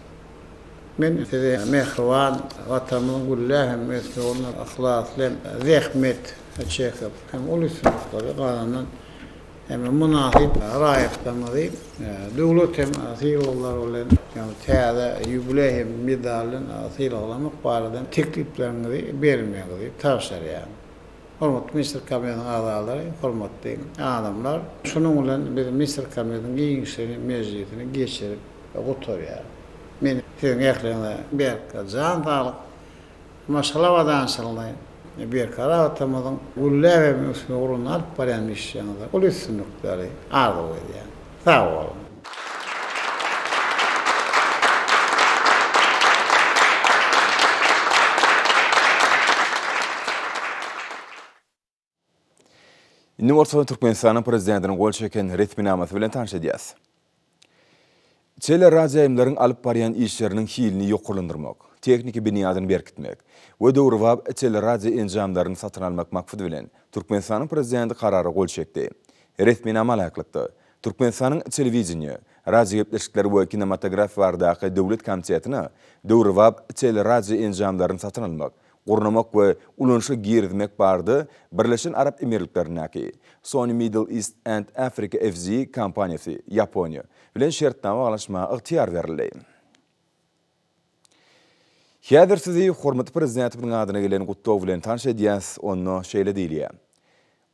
Men size mähriban Watanymyzyň gülläp hem ösmegi ugrunda yhlasly hem zähmet çekip, hem uly üstünlikleri gazanan hem mynasyp raýatlarymyzy döwlet hem sylaglar bilen, ýagny täze ýubileý hem medal bilen sylaglamak barada teklipleriňizi bermegiňizi tabşyrýan. Hormatly Ministrler Kabinetiniň agzalary, hormatly adamlar! Şunuň bilen biz Ministrler Kabinetiniň giňişleýin mejlisini geçirip gutarýarys. Men siziň ähliňize berk jan saglyk, maşgala abadançylygyny, Berkarar Watanymyzyň gülläp hem ösmegi ugrunda alyp barýan işleriňizde uly üstünlikleri arzuw edýän. Sag boluň! Indi bolsa Türkmenistanyň Prezidentiniň gol çeken resminamasy bilen tanyş edýäs. Teleradioýaýlymlaryň alyp barýan işleriniň hilini ýokarlandyrmak, tehniki binýadyny berkitmek we döwrebap teleradio enjamlaryny satyn almak maksady bilen, Türkmenistanyň Prezidenti Karara gol çekdi. Resminama laýyklykda, Türkmenistanyň Telewideniýe, radiogepleşikler we kinematografiýa baradaky döwlet komitetine döwrebap teleradio enjamlaryny satyn almak, gurnamak we ulanyşa girizmek barada Birleşen Arap Emirliklerindäki Sony Middle East and Africa FZ kompaniýasy, Ýaponiýa, bilen şertnama baglaşmaga ygtyýar berildi. Häzir sizi hormatly Prezidentimiziň adyna gelen gutlag bilen tanyş edýäs, onda şeýle diýilýär,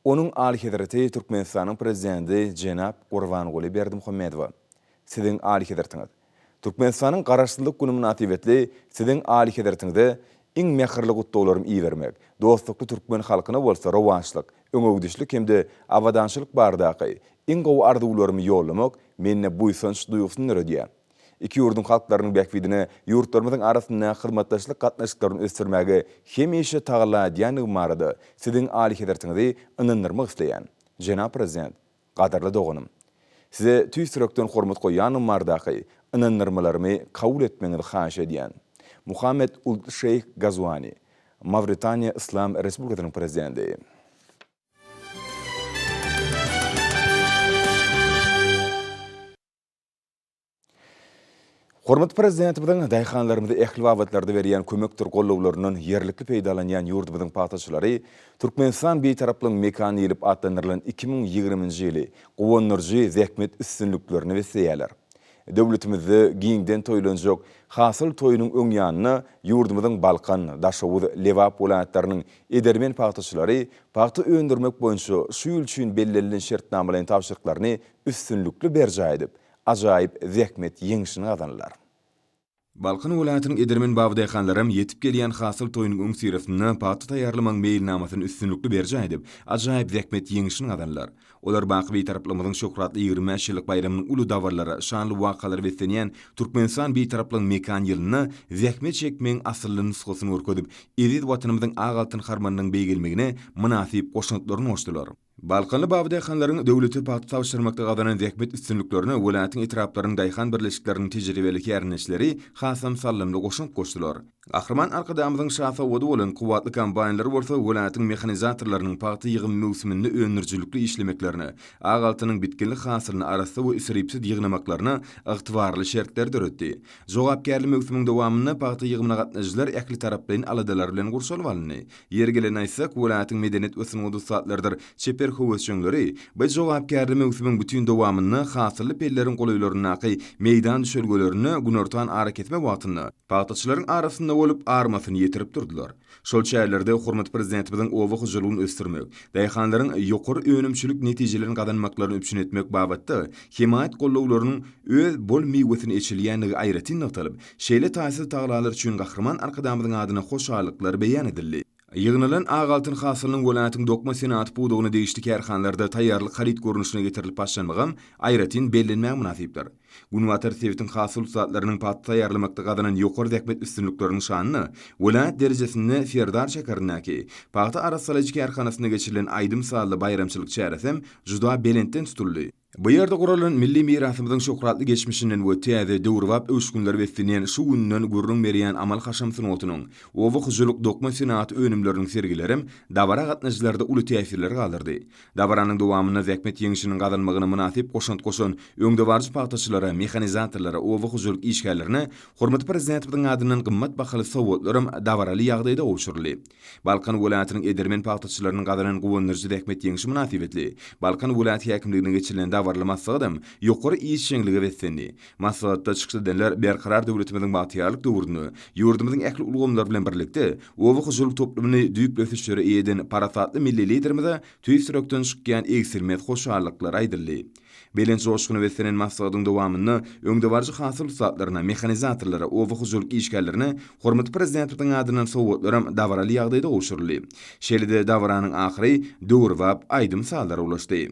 Onuň Alyhezreti Türkmenistanyň Prezidenti jenap Gurbanguly Berdimuhamedowa, Siziň Alyhezretiňiz! Türkmenistanyň Garaşsyzlyk güni mynasybetli Siziň Alyhezretiňize iň mähirli gutlaglarymy ibermek, dostlukly türkmen halkyna bolsa rowaçlyk, öňegidişlik hem-de abadançylyk baradaky iň gowy arzuwlarymy ýollamak mende buýsanç duýgusyny döredýär. Iki ýurduň halklarynyň bähbidine ýurtlarymyzyň arasynda hyzmatdaşlyk gatnaşyklaryny ösdürmäge hemişe tagalla edýändigim barada Siziň Alyhezretiňizi ynandyrmak isleýän. Jenap Prezident, gadyrly doganym! Size tüýs ýürekden hormat goýýandygym baradaky ynandyrmalarymy kabul etmegiňizi haýyş edýän. Muhammed Uld Şeýh Gazuani, Mawritaniýa Yslam Respublikasynyň Prezidenti. Hormatly Prezidentimiziň daýhanlarymyza ähli babatlarda berýän kömekdir gollawlaryndan ýerlikli peýdalanýan ýurdumyzyň pagtaçylary Türkmenistan Bitaraplygyň mekany diýlip atlandyrylan 2020-nji ýyly guwandyryjy zähmet üstünliklerine besleýärler. Döwletimizde giňden toýlanjak Hasyl toýunyň öň ýanynda ýurdumyzyň Balkan, Daşoguz, Lebap welaýatlarynyň edermen pagtaçylary pagta öndürmek boýunça şu ýyl üçin bellenilen şertnamalaýyn tabşyryklaryny üstünlikli berjaý edip, ajaýyp zähmet ýeňşini gazandylar. Balkan welaýatynyň edermen babadaýhanlaram ýetip gelýän hasyl toýunyň öňüsyrasynda pagta taýýarlamagyň meýilnamasyny üstünlikli berjaý edip, ajaýyp zähmet ýeňşini gazandylar. Olar baky Bitaraplygymyzyň şöhratly 25 ýyllyk baýramynyň uly dabaralara, şanly wakalara beslenýän Türkmenistan Bitaraplygyň mekan ýylynda zähmet çekmegiň asylly nusgasyny görkezip, eziz Watanymyzyň ak altyn harmanynyň beýgelmegine mynasyp goşantlaryny goşdular. Balkanly babadaýhanlaryň döwlete pagta tabşyrmakda gazanan zähmet üstünliklerine welaýatyň etraplarynyň daýhan birleşikleriniň tejribeli kärendeçileri hasam saldamly goşant goşdular. Gahryman Arkadagymyzyň şa sowgady bolan kuwwatly kombaýnlar bolsa welaýatyň mehanizatorlarynyň pagta ýygymy möwsüminde öndürijilikli işlemeklerine, ak altynyň bitginli hasylyny arassa we isripsiz ýygnamaklaryna ygtybarly şertleri döretdi. Jogapkärli möwsümiň dowamynda pagta ýygymyna gatnaşyjylar ählitaraplaýyn aladalar bilen gurşalyp alyndy. Ýeri gelende aýtsak, welaýatyň medeniýet we sungat ussatlarydyr çeper höwesjeňleri bu jogapkärli möwsümiň bütin dowamynda hasylly pelleriň golaýlaryndaky meýdan düşelgelerinde günortan arakesme wagtynda pagtaçylaryň arasynda bolup, armasyny ýetirip durdular. Şol çärelerde hormatly Prezidentimiziň oba hojalygyny ösdürmek, daýhanlaryň ýokary önümçilik netijelerini gazanmaklaryny üpjün etmek babatda hemaýat gollawlarynyň öz bol miwesini eçilýändigi aýratyn nygtalyp, şeýle taýsyz tagalalar üçin Gahryman Arkadagymyzyň adyna hoşallyklar beýan edildi. Ýygnalan ak altyn hasylynyň welaýatyň dokma senagaty pudagyna degişli kärhanalarda taýýarlyk haryt görnüşine getirilip başlanmagam aýratyn bellenmäge mynasypdyr. Günbatar sebitiň hasyl ussatlarynyň pagta taýýarlamakda gazanan ýokary zähmet üstünlikleriniň şanyna welaýat derejesinde Serdar şäherindäki pagta arassalaýjy kärhanasynda geçirilen aýdym-sazly baýramçylyk çäresem juda belentden tutuldy. Bu ýerde guralan milli mirasymyzyň şöhratly geçmişinden we täze, döwrebap öwüşginlere beslenýän şu günden gürrüň berýän amaly-haşam sungatynyň, oba hojalyk dokma senagaty önümleriniň sergilerem dabara gatnaşyjylarda uly täsirler galdyrdy. Dabaranyň dowamynda zähmet ýeňşiniň gazanmagyna mynasyp goşant goşan öňdebaryjy pagtaçylara, mehanizatorlara, oba hojalyk işgärlerine hormatly Prezidentimiziň adyndan gymmat bahaly sowgatlaram dabaraly ýagdaýda gowşuryldy. Balkan welaýatynyň edermen pagtaçylarynyň gazanan guwandyryjy zähmet ýeňşi mynasybetli Balkan welaýat häkimliginde geçirilen dabaraly maslahatam ýokary işjeňlige beslendi. Maslahatda çykyş edenler Berkarar döwletimiziň bagtyýarlyk döwründe ýurdumyzyň ähli ulgamlary bilen birlikde, oba hojalyk toplumyny düýpli ösüşlere eýe eden parasatly milli Liderimize tüýs ýürekden çykýan egsilmez hoşallyklar aýdyldy. Belent joşguna beslenen maslahatyň dowamynda öňdebaryjy hasyl ussatlaryna, mehanizatorlara, oba hojalyk işgärlerine hormatly Prezidentimiziň adyndan sowgatlaram dabaraly ýagdaýda gowşuryldy. Şeýle-de dabaranyň ahyry döwrebap aýdym-sazlara ulaşdy.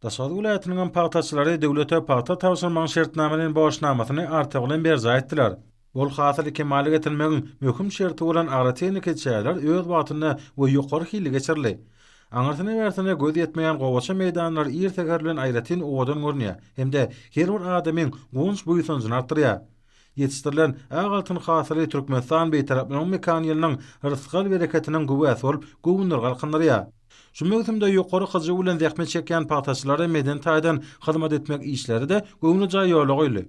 Daşoguz welaýatynyň pagtaçylary döwlete pagta tabşyrmagyň şertnamalaýyn borçnamasyny artygy bilen berjaý etdiler. Bol hasyly kemala getirmegiň möhüm şerti bolan agrotehniki çäreler öz wagtynda we ýokary hilli geçirildi. Aňyrsyna-bärsine göz ýetmeýän gowaça meýdanlary ir säher bilen aýratyn owadan görünýär hem-de her bir adamyň guwanç-buýsanjyny artdyrýar. Ýetişdirilen ak altyn hasyly Türkmenistan Bitaraplygyň mekany ýylynyň rysgal-bereketiniň güwäsi bolup, göwünleri galkyndyrýar. Şu möwsümde ýokary hyjuw bilen zähmet çekýän pagtaçylara medeni taýdan hyzmat etmek işleri-de göwnejaý ýola goýuldy.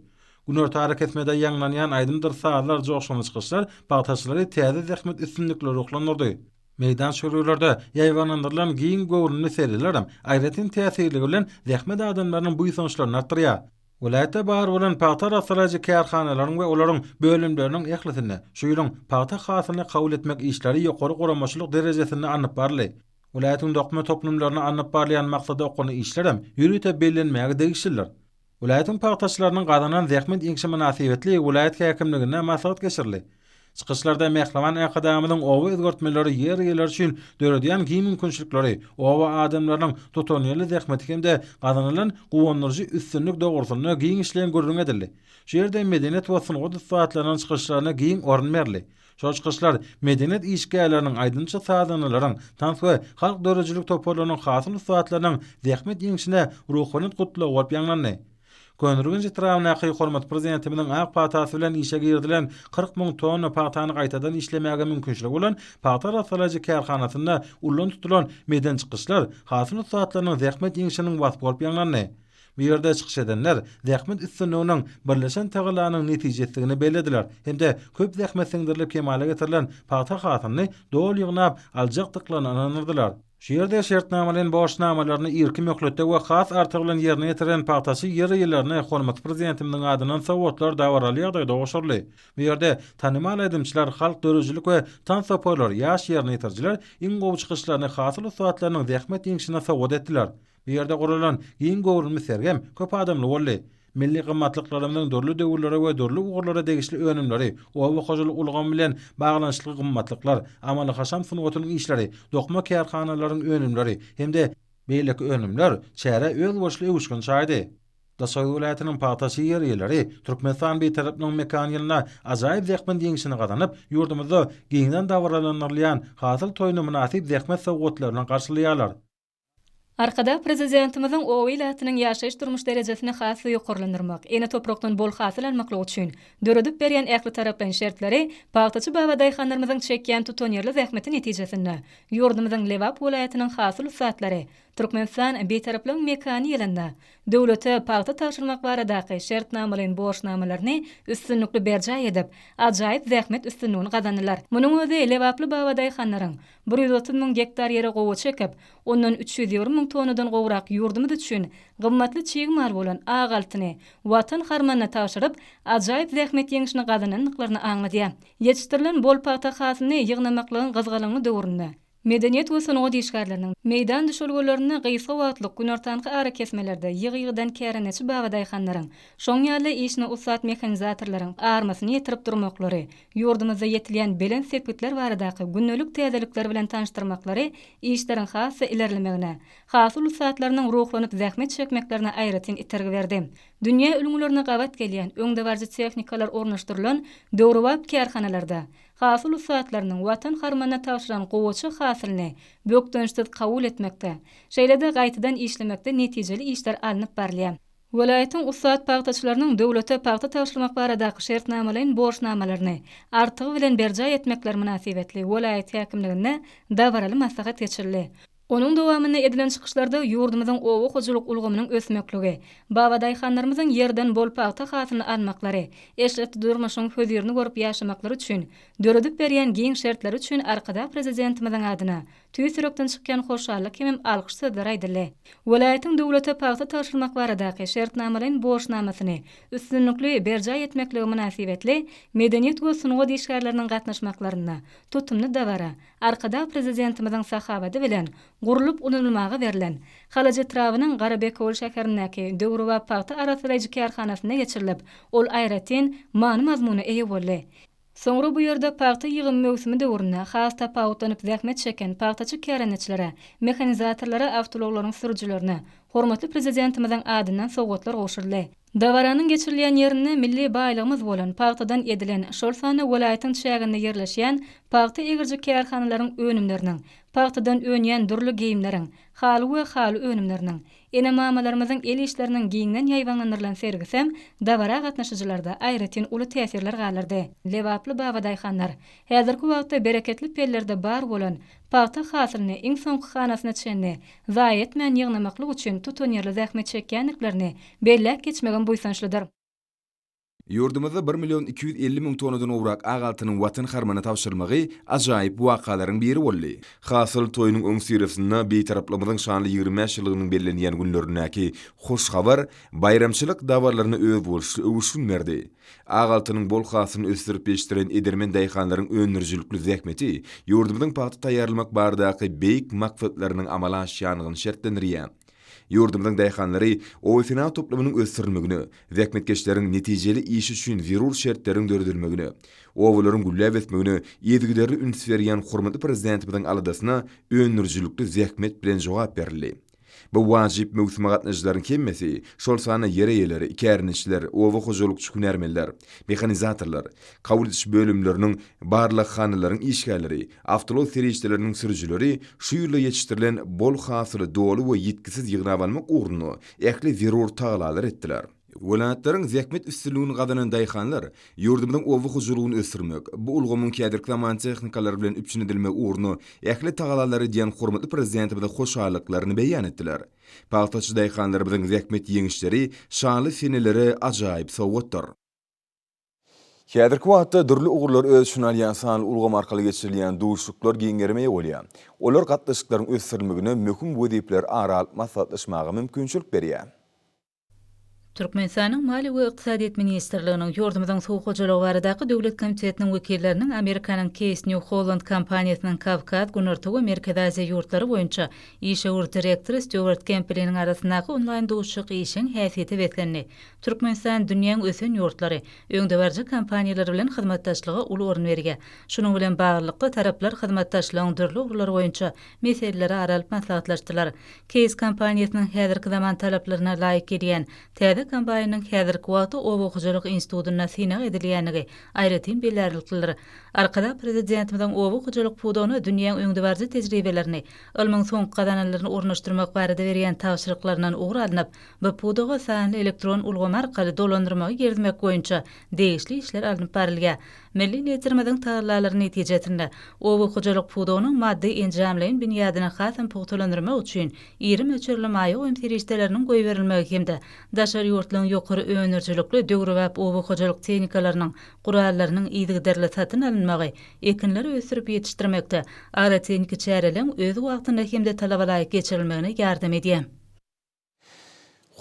Günorta arakesmede ýaňlanýan aýdymdyr sazlar, joşgunly çykyşlar pagtaçylary täze zähmet üstünlikleri ruhlandyrdy. Meýdan çöllülerde ýaýbaňlandyrylan giň göwrümli sergilerem aýratyn täsirligi bilen zähmet adamlarynyň buýsançlaryny artdyrýar. Welaýatda bar bolan pagta arassalaýjy kärhanalaryň we olaryň bölümleriniň ählisinde şu ýylyň pagta hasylyny kabul etmek işleri ýokary guramaçylyk derejesinde alnyp baryldy. Welaýatyň dokma toplumlarynda alnyp barylýan maksada okgunly işlerem ýörite bellenmäge degişlidir. Welaýatyň pagtaçylarynyň gazanan zähmet ýeňşi mynasybetli welaýat häkimliginde maslahat geçirildi. Çykyşlarda mähriban Arkadagymyzyň oba özgertmeleri ýer eýeleri üçin döredýän giň mümkinçilikleri, oba adamlarynyň tutanýerli zähmeti hem-de gazanylan guwandyryjy üstünlik dogrusynda giňişleýin gürrüň edildi. Şu ýerde medeniýet we sungat ussatlarynyň çykyşlaryna giň orun berildi. Şol çykyşlar medeniýet işgärleriniň, aýdymçy-sazandalaryň, tans we halk döredijilik toparlarynyň hasyl ussatlarynyň zähmet ýeňşine ruhubelent gutlagy bolup ýaňlandy. Köneürgenç etrabyndaky hormatly Prezidentimiziň ak patasy bilen işe girizilen 40 müň tonna pagtany gaýtadan işlemäge mümkinçiligi bolan pagta arassalaýjy kärhanasynda ullan tutulan medeni çykyşlar hasyl ussatlarynyň zähmet ýeňşiniň waspy bolup ýaňlandy. Bu ýerde çykyş edenler zähmet üstünliginiň birleşen tagallanyň netijesidigini bellediler hem-de köp zähmet siňdirilip kemala getirilen pagta hasylyny doly ýygnap aljakdyklaryna ynandyrdylar. Şu ýerde şertnamalaýyn borçnamalaryny irki möhletde we has artygy bilen ýerine ýetiren pagtaçy ýer eýelerine hormatly Prezidentimiziň adyndan sowgatlar dabaraly ýagdaýda gowşuryldy. Bu ýerde tanymal aýdymçylar, halk döredijilik we tans toparlary, ýaş ýerine ýetirijiler iň gowy çykyşlaryny hasyl ussatlarynyň zähmet ýeňşine sowgat etdiler. Bu ýerde guralan giň göwrümli sergem köp adamly boldy. Milli gymmatlyklarymyzyň dürli döwürlere we dürli ugurlara degişli önümleri, oba hojalyk ulgamy bilen baglanyşykly gymmatlyklar, amaly-haşam sungatynyň işleri, dokma kärhanalaryň önümleri hem-de beýleki önümler çärä özboluşly öwüşgin çaýdy. Daşoguz welaýatynyň pagtaçy ýer eýeleri Türkmenistan Bitaraplygyň mekany ýylynda ajaýyp zähmet ýeňşini gazanyp, ýurdumyzda giňden dabaralandyrylýan Hasyl toýuny mynasyp zähmet sowgatlary bilen garşylaýarlar. Arkadag Prezidentimiziň oba ilatynyň ýaşaýyş-durmuş derejesini has-da ýokarlandyrmak, ene toprakdan bol hasyl almaklyk üçin döredip berýän ählitaraplaýyn şertleri pagtaçy babadaýhanlarymyzyň çekýän tutanýerli zähmeti netijesinde ýurdumyzyň Lebap welaýatynyň hasyl ussatlary Türkmenistan Bitaraplygyň mekany ýylynda döwlete pagta tabşyrmak baradaky şertnamalaýyn borçnamalaryny üstünlikli berjaý edip, ajaýyp zähmet üstünligini gazandylar. Munuň özi lebaply babadaýhanlaryň 130 müň gektar ýere gowaça ekip, ondan 320 müň tonnadan gowrak ýurdumyz üçin gymmatly çig mal bolan ak altyny Watan harmanyna tabşyryp, ajaýyp zähmet ýeňşini gazanandyklaryny aňladýar. Ýetişdirilen bol pagta hasylyny ýygnamaklygyň gyzgalaňly döwründe, Medeniýet we sungat işgärleriniň meýdan düşelgelerinde gysga wagtlyk günortanky arakesmelerde ýygy-ýygydan kärendeçi babadaýhanlaryň, şoň ýaly işine ussat mehanizatorlaryň armasyny ýetirip durmaklary, ýurdumyzda ýetilýän belent sepgitler baradaky gündelik täzelikler bilen tanyşdyrmaklary işleriň has-da ilerlemegine, hasyl ussatlarynyň ruhlanyp zähmet çekmeklerine aýratyn itergi berdi. Dünýä ülňülerine gabat gelýän öňdebaryjy tehnikalar ornaşdyrylan döwrebap kärhanalarda Hasyl ussatlarynyň Watan harmanyna tabşyran gowaça hasylyny bökdençsiz kabul etmekde, şeýle-de gaýtadan işlemekde netijeli işler alnyp barylýar. Welaýatyň ussat pagtaçylarynyň döwlete pagta tabşyrmak baradaky şertnamalaýyn borçnamalaryny artygy bilen berjaý etmekleri mynasybetli welaýat häkimliginde dabaraly maslahat geçirildi. Onuň dowamynda edilen çykyşlarda ýurdumyzyň oba hojalyk ulgamynyň ösmekligi, babadaýhanlarymyzyň ýerden bol pagta hasylyny almaklary, eşretli durmuşyň hözirini görüp ýaşamaklary üçin döredip berýän giň şertleri üçin Arkadag Prezidentimiziň adyna tüýs ýürekden çykýan hoşallyk hemem alkyş sözleri aýdyldy. Welaýatyň döwlete pagta tabşyrmak baradaky şertnamalaýyn borçnamasyny üstünlikli berjaý etmekligi mynasybetli medeniýet we sungat işgärleriniň gatnaşmaklarynda tutumly dabara Arkadag Prezidentimiziň sahawady bilen gurlup ulanylmaga berlen Halaç etrabynyň Garabekewül şäherindäki döwrebap pagta arassalaýjy kärhanasynda geçirilip, ol aýratyn many-mazmuna eýe boldy. Soňra bu ýerde pagta ýygymy möwsümi döwründe has tapawutlanyp zähmet çeken pagtaçy kärendeçilere, mehanizatorlara, awtoulaglaryň sürüjilerine hormatly Prezidentimiziň adyndan sowgatlar gowşuryldy. Dabaranyň geçirilýän ýerinde milli baýlygymyz bolan pagtadan edilen, şol sanda welaýatyň çäginde ýerleşýän pagta egiriji kärhanalaryň önümleriniň, pagtadan önýän dürli geýimleriň, haly we haly önümleriniň, ene-mamalarymyzyň el işleriniň giňden ýaýbaňlandyrylan sergisem dabara gatnaşyjylarda aýratyn uly täsirler galdyrdy. Lebaply babadaýhanlar häzirki wagtda bereketli pellerde bar bolan Pagta hasylyny iň soňky hanasyna çenli zaýa etmän ýygnamaklyk üçin tutanýerli zähmet çekýändiklerini belläp geçmegem buýsançlydyr. Ýurdumyzda bir million 250 müň tonnadan gowrak ak altynyň Watan harmanyna tabşyrylmagy ajaýyp wakalaryň biri boldy. Hasyl toýunyň öňüsyrasynda Bitaraplygymyzyň şanly 25 ýyllygynyň bellenýän günlerindäki hoş habar baýramçylyk dabaralaryna özboluşly öwüşgin berdi. Ak altynyň bol hasylyny ösdürip ýetişdiren edermen daýhanlaryň öndürijilikli zähmeti ýurdumyzyň pagta taýýarlamak baradaky beýik maksatlarynyň amala aşýandygyny şertlendirýär. Ýurdumyzyň daýhanlary oba-senagat toplumynyň ösdürilmegine, zähmetkeşleriň netijeli işi üçin zerur şertleriň döredilmegine, obalaryň gülläp ösmegine yzygiderli üns berýän hormatly Prezidentimiziň aladasyna öndürijilikli zähmet bilen jogap berildi. Bu wajyp möwsüme gatnaşyjylaryň hemmesi, şol sanda ýer eýeleri, kärendeçiler, oba hojalykçy hünärmenler, mehanizatorlar, kabul ediş bölümleriniň, barlaghanalaryň işgärleri, awtoulag serişdeleriniň sürüjileri şu ýylda ýetişdirilen bol hasyly doly we ýitgisiz ýygnap almak ugrunda ähli zerur tagalalary etdiler. Welaýatlaryň zähmet üstünligini gazanan daýhanlar ýurdumyzyň oba hojalygyny ösdürmek, bu ulgamyň häzirki zaman tehnikalary bilen üpjün edilmegi ugrunda ähli tagallalary edýän hormatly Prezidentimize hoşallyklaryny beýan etdiler. Pagtaçy daýhanlarymyzyň zähmet ýeňişleri şanly senelere ajaýyp sowgatdyr. Häzirki wagtda dürli ugurlary öz içine alýan sanly ulgam arkaly geçirilýän duşuşyklar giň gerime eýe bolýar. Olar gatnaşyklaryň ösdürilmegine möhüm wezipeleri ara alyp maslahatlaşmaga mümkinçilik berýär. Türkmenistanyň Maliýe we ykdysadyýet ministrliginiň, ýurdumyzyň Suw hojalygy baradaky döwlet komitetiniň wekilleriniň Amerikanyň Case New Holland kompaniýasynyň Kawkaz, Günorta we Merkezi Aziýa ýurtlary boýunça işewür direktory Stýuart Kempbeliniň arasyndaky onlaýn duşuşyk işjeň häsiýete beslendi. Türkmenistan dünýäň ösen ýurtlary, öňdebaryjy kompaniýalary bilen hyzmatdaşlyga uly orun berýär. Şunuň bilen baglylykda, taraplar hyzmatdaşlygyň dürli ugurlary boýunça meseleleri ara alyp maslahatlaşdylar. Case kompaniýasynyň häzirki zaman talaplaryna laýyk gelýän täze. täze kombaýnynyň häzirki wagtda oba hojalyk institutynda synag edilýändigi aýratyn bellärliklidir. Arkadag Prezidentimiziň oba hojalyk pudagyna dünýäň öňdebaryjy tejribelerini, ylmyň soňky gazananlaryny ornaşdyrmak barada berýän tabşyryklaryndan ugur alnyp, bu pudaga sanly elektron ulgamy arkaly dolandyrmagy girizmek boýunça degişli işler alnyp barylýar. Milli Liderimiziň tagallalary netijesinde, oba hojalyk pudagynyň maddy-enjamlaýyn binýadyny hasam pugtalandyrmak üçin iri möçberli maýa goýum serişdeleriniň goýberilmegi hem-de daşary ýurtlaryň ýokary öndürijilikli döwrebap oba hojalyk tehnikalarynyň, gurallarynyň yzygiderli satyn alynmagy ekinleri ösdürip ýetişdirmekde agrotehniki çäreleriň öz wagtynda hem-de talabalaýyk geçirilmegine ýardam edýär.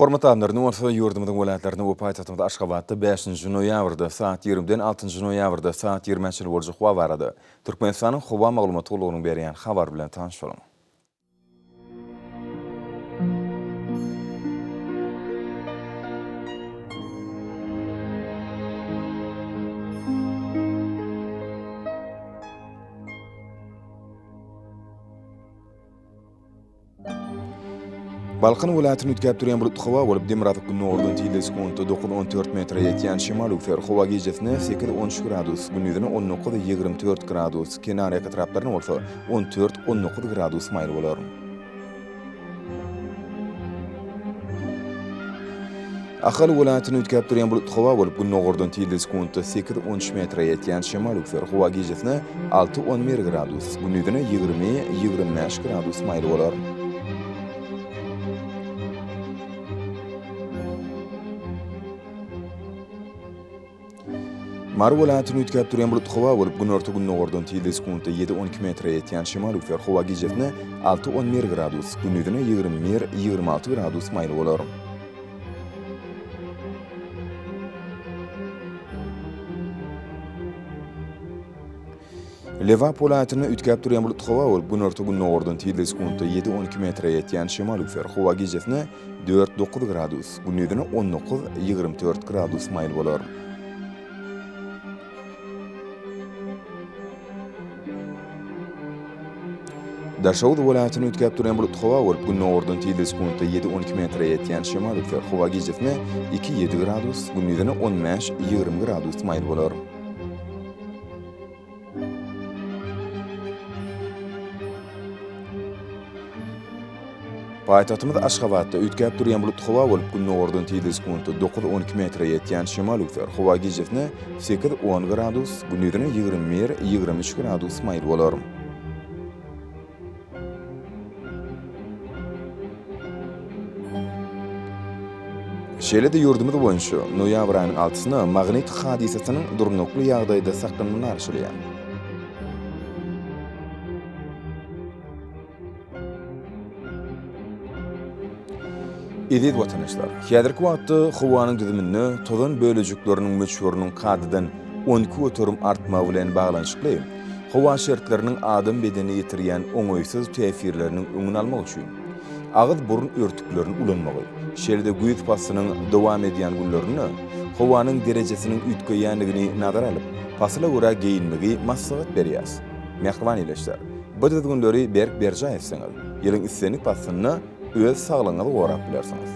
Hormatly adamlar, indi bolsa ýurdumyzyň welaýatlarynda we paýtagtymyz Aşgabatda bäşinji noýabrda sagat ýigrimiden altynjy noýabrda sagat ýigrimä çenli boljak howa barada Türkmenistanyň Howa maglumat gullugynyň berýän habary bilen tanyş boluň. Balkan welaýatyny üýtgäp durýan bulutly howa bolup, demirgazyk-gündogardan tizligi sekuntda dokuz-on dört metre ýetýän şemal öwser. Howa gijesine sekiz-on üç gradus, gündizine on dokuz-ýigrimi dört gradus, kenarýaka etraplarynda bolsa on dört-on dokuz gradus maýyl bolar. Ahal welaýatyny üýtgäp durýan bulutly howa bolup, gündogardan tizligi sekuntda sekiz-on üç metre ýetýän şemal öwser. Howa gijesine alty-on bir gradus, gündizine 20, 25 gradus maýyl bolar. Mary welaýatyny üýtgäp durýan bulutly howa bolup, günorta-gündogardan tizligi sekuntda ýedi-on iki metre ýetýän şemal öwser. Howa gijesine alty-on bir gradus, gündizine 21, 26 gradus maýyl bolar. Lebap welaýatynda üýtgäp durýan bulutly howa bolup, günorta-gündogardan tizligi sekuntda ýedi-on iki metre ýetýän şemal öwser. Howa gijesine dört-dokuz gradus, gündizine on dokuz, 24 gradus maýyl bolar. Daşoguz welaýatynda üýtgäp durýan bulutly howa bolup, gündogardan tizligi sekuntda ýedi-on iki metre ýetýän şemal öwser. Howa gijesine iki-ýedi gradus, gündizine on bäş, 20 gradus maýyl bolar. Paýtagtymyz Aşgabatda üýtgäp durýan bulutly howa bolup, gündogardan tizligi sekuntda dokuz-on iki metre ýetýän şemal öwser. Howa gijesine sekiz-on gradus, gündizine 21, 23 gradus maýyl bolar. Şeýle-de ýurdumyz boýunça noýabr aýynyň altysyna magnit hadysasynyň durnukly ýagdaýda saklanmagyna garaşylýar. Eziz watandaşlar, häzirki wagtda howanyň düzüminde tozan bölejikleriniň möçberiniň kadadan 12% artmagy bilen baglanyşykly, howa şertleriniň adam bedenine ýetirýän oňaýsyz täsirleriniň öňüni almak üçin, agyz-burun örtüklerini ulanmagy, şeýle-de güýz paslynyň dowam edýän günlerinde howanyň derejesiniň üýtgeýändigini nazara alyp, pasyla görä geýinmegi maslahat berýäris. Mähriban ildeşler, bu düzgünleri berk berjaý etseňiz, ýylyň islendik paslynda öz saglygyňyzy gorap bilersiňiz.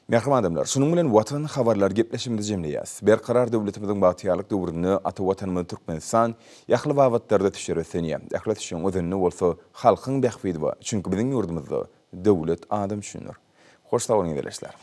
Mähriban adamlar, şunuň bilen Watan habarlary gepleşigimizi jemleýäs. Berkarar döwletimiziň bagtyýarlyk döwründe ata Watanymyz Türkmenistan ähli babatlarda ösüşlere ösenýär. Ähli ösüşiň özeninde bolsa halkyň bähbidi bar. Çünki biziň ýurdumyzda döwlet adam üçindir. Hoş sag boluň ildeşler.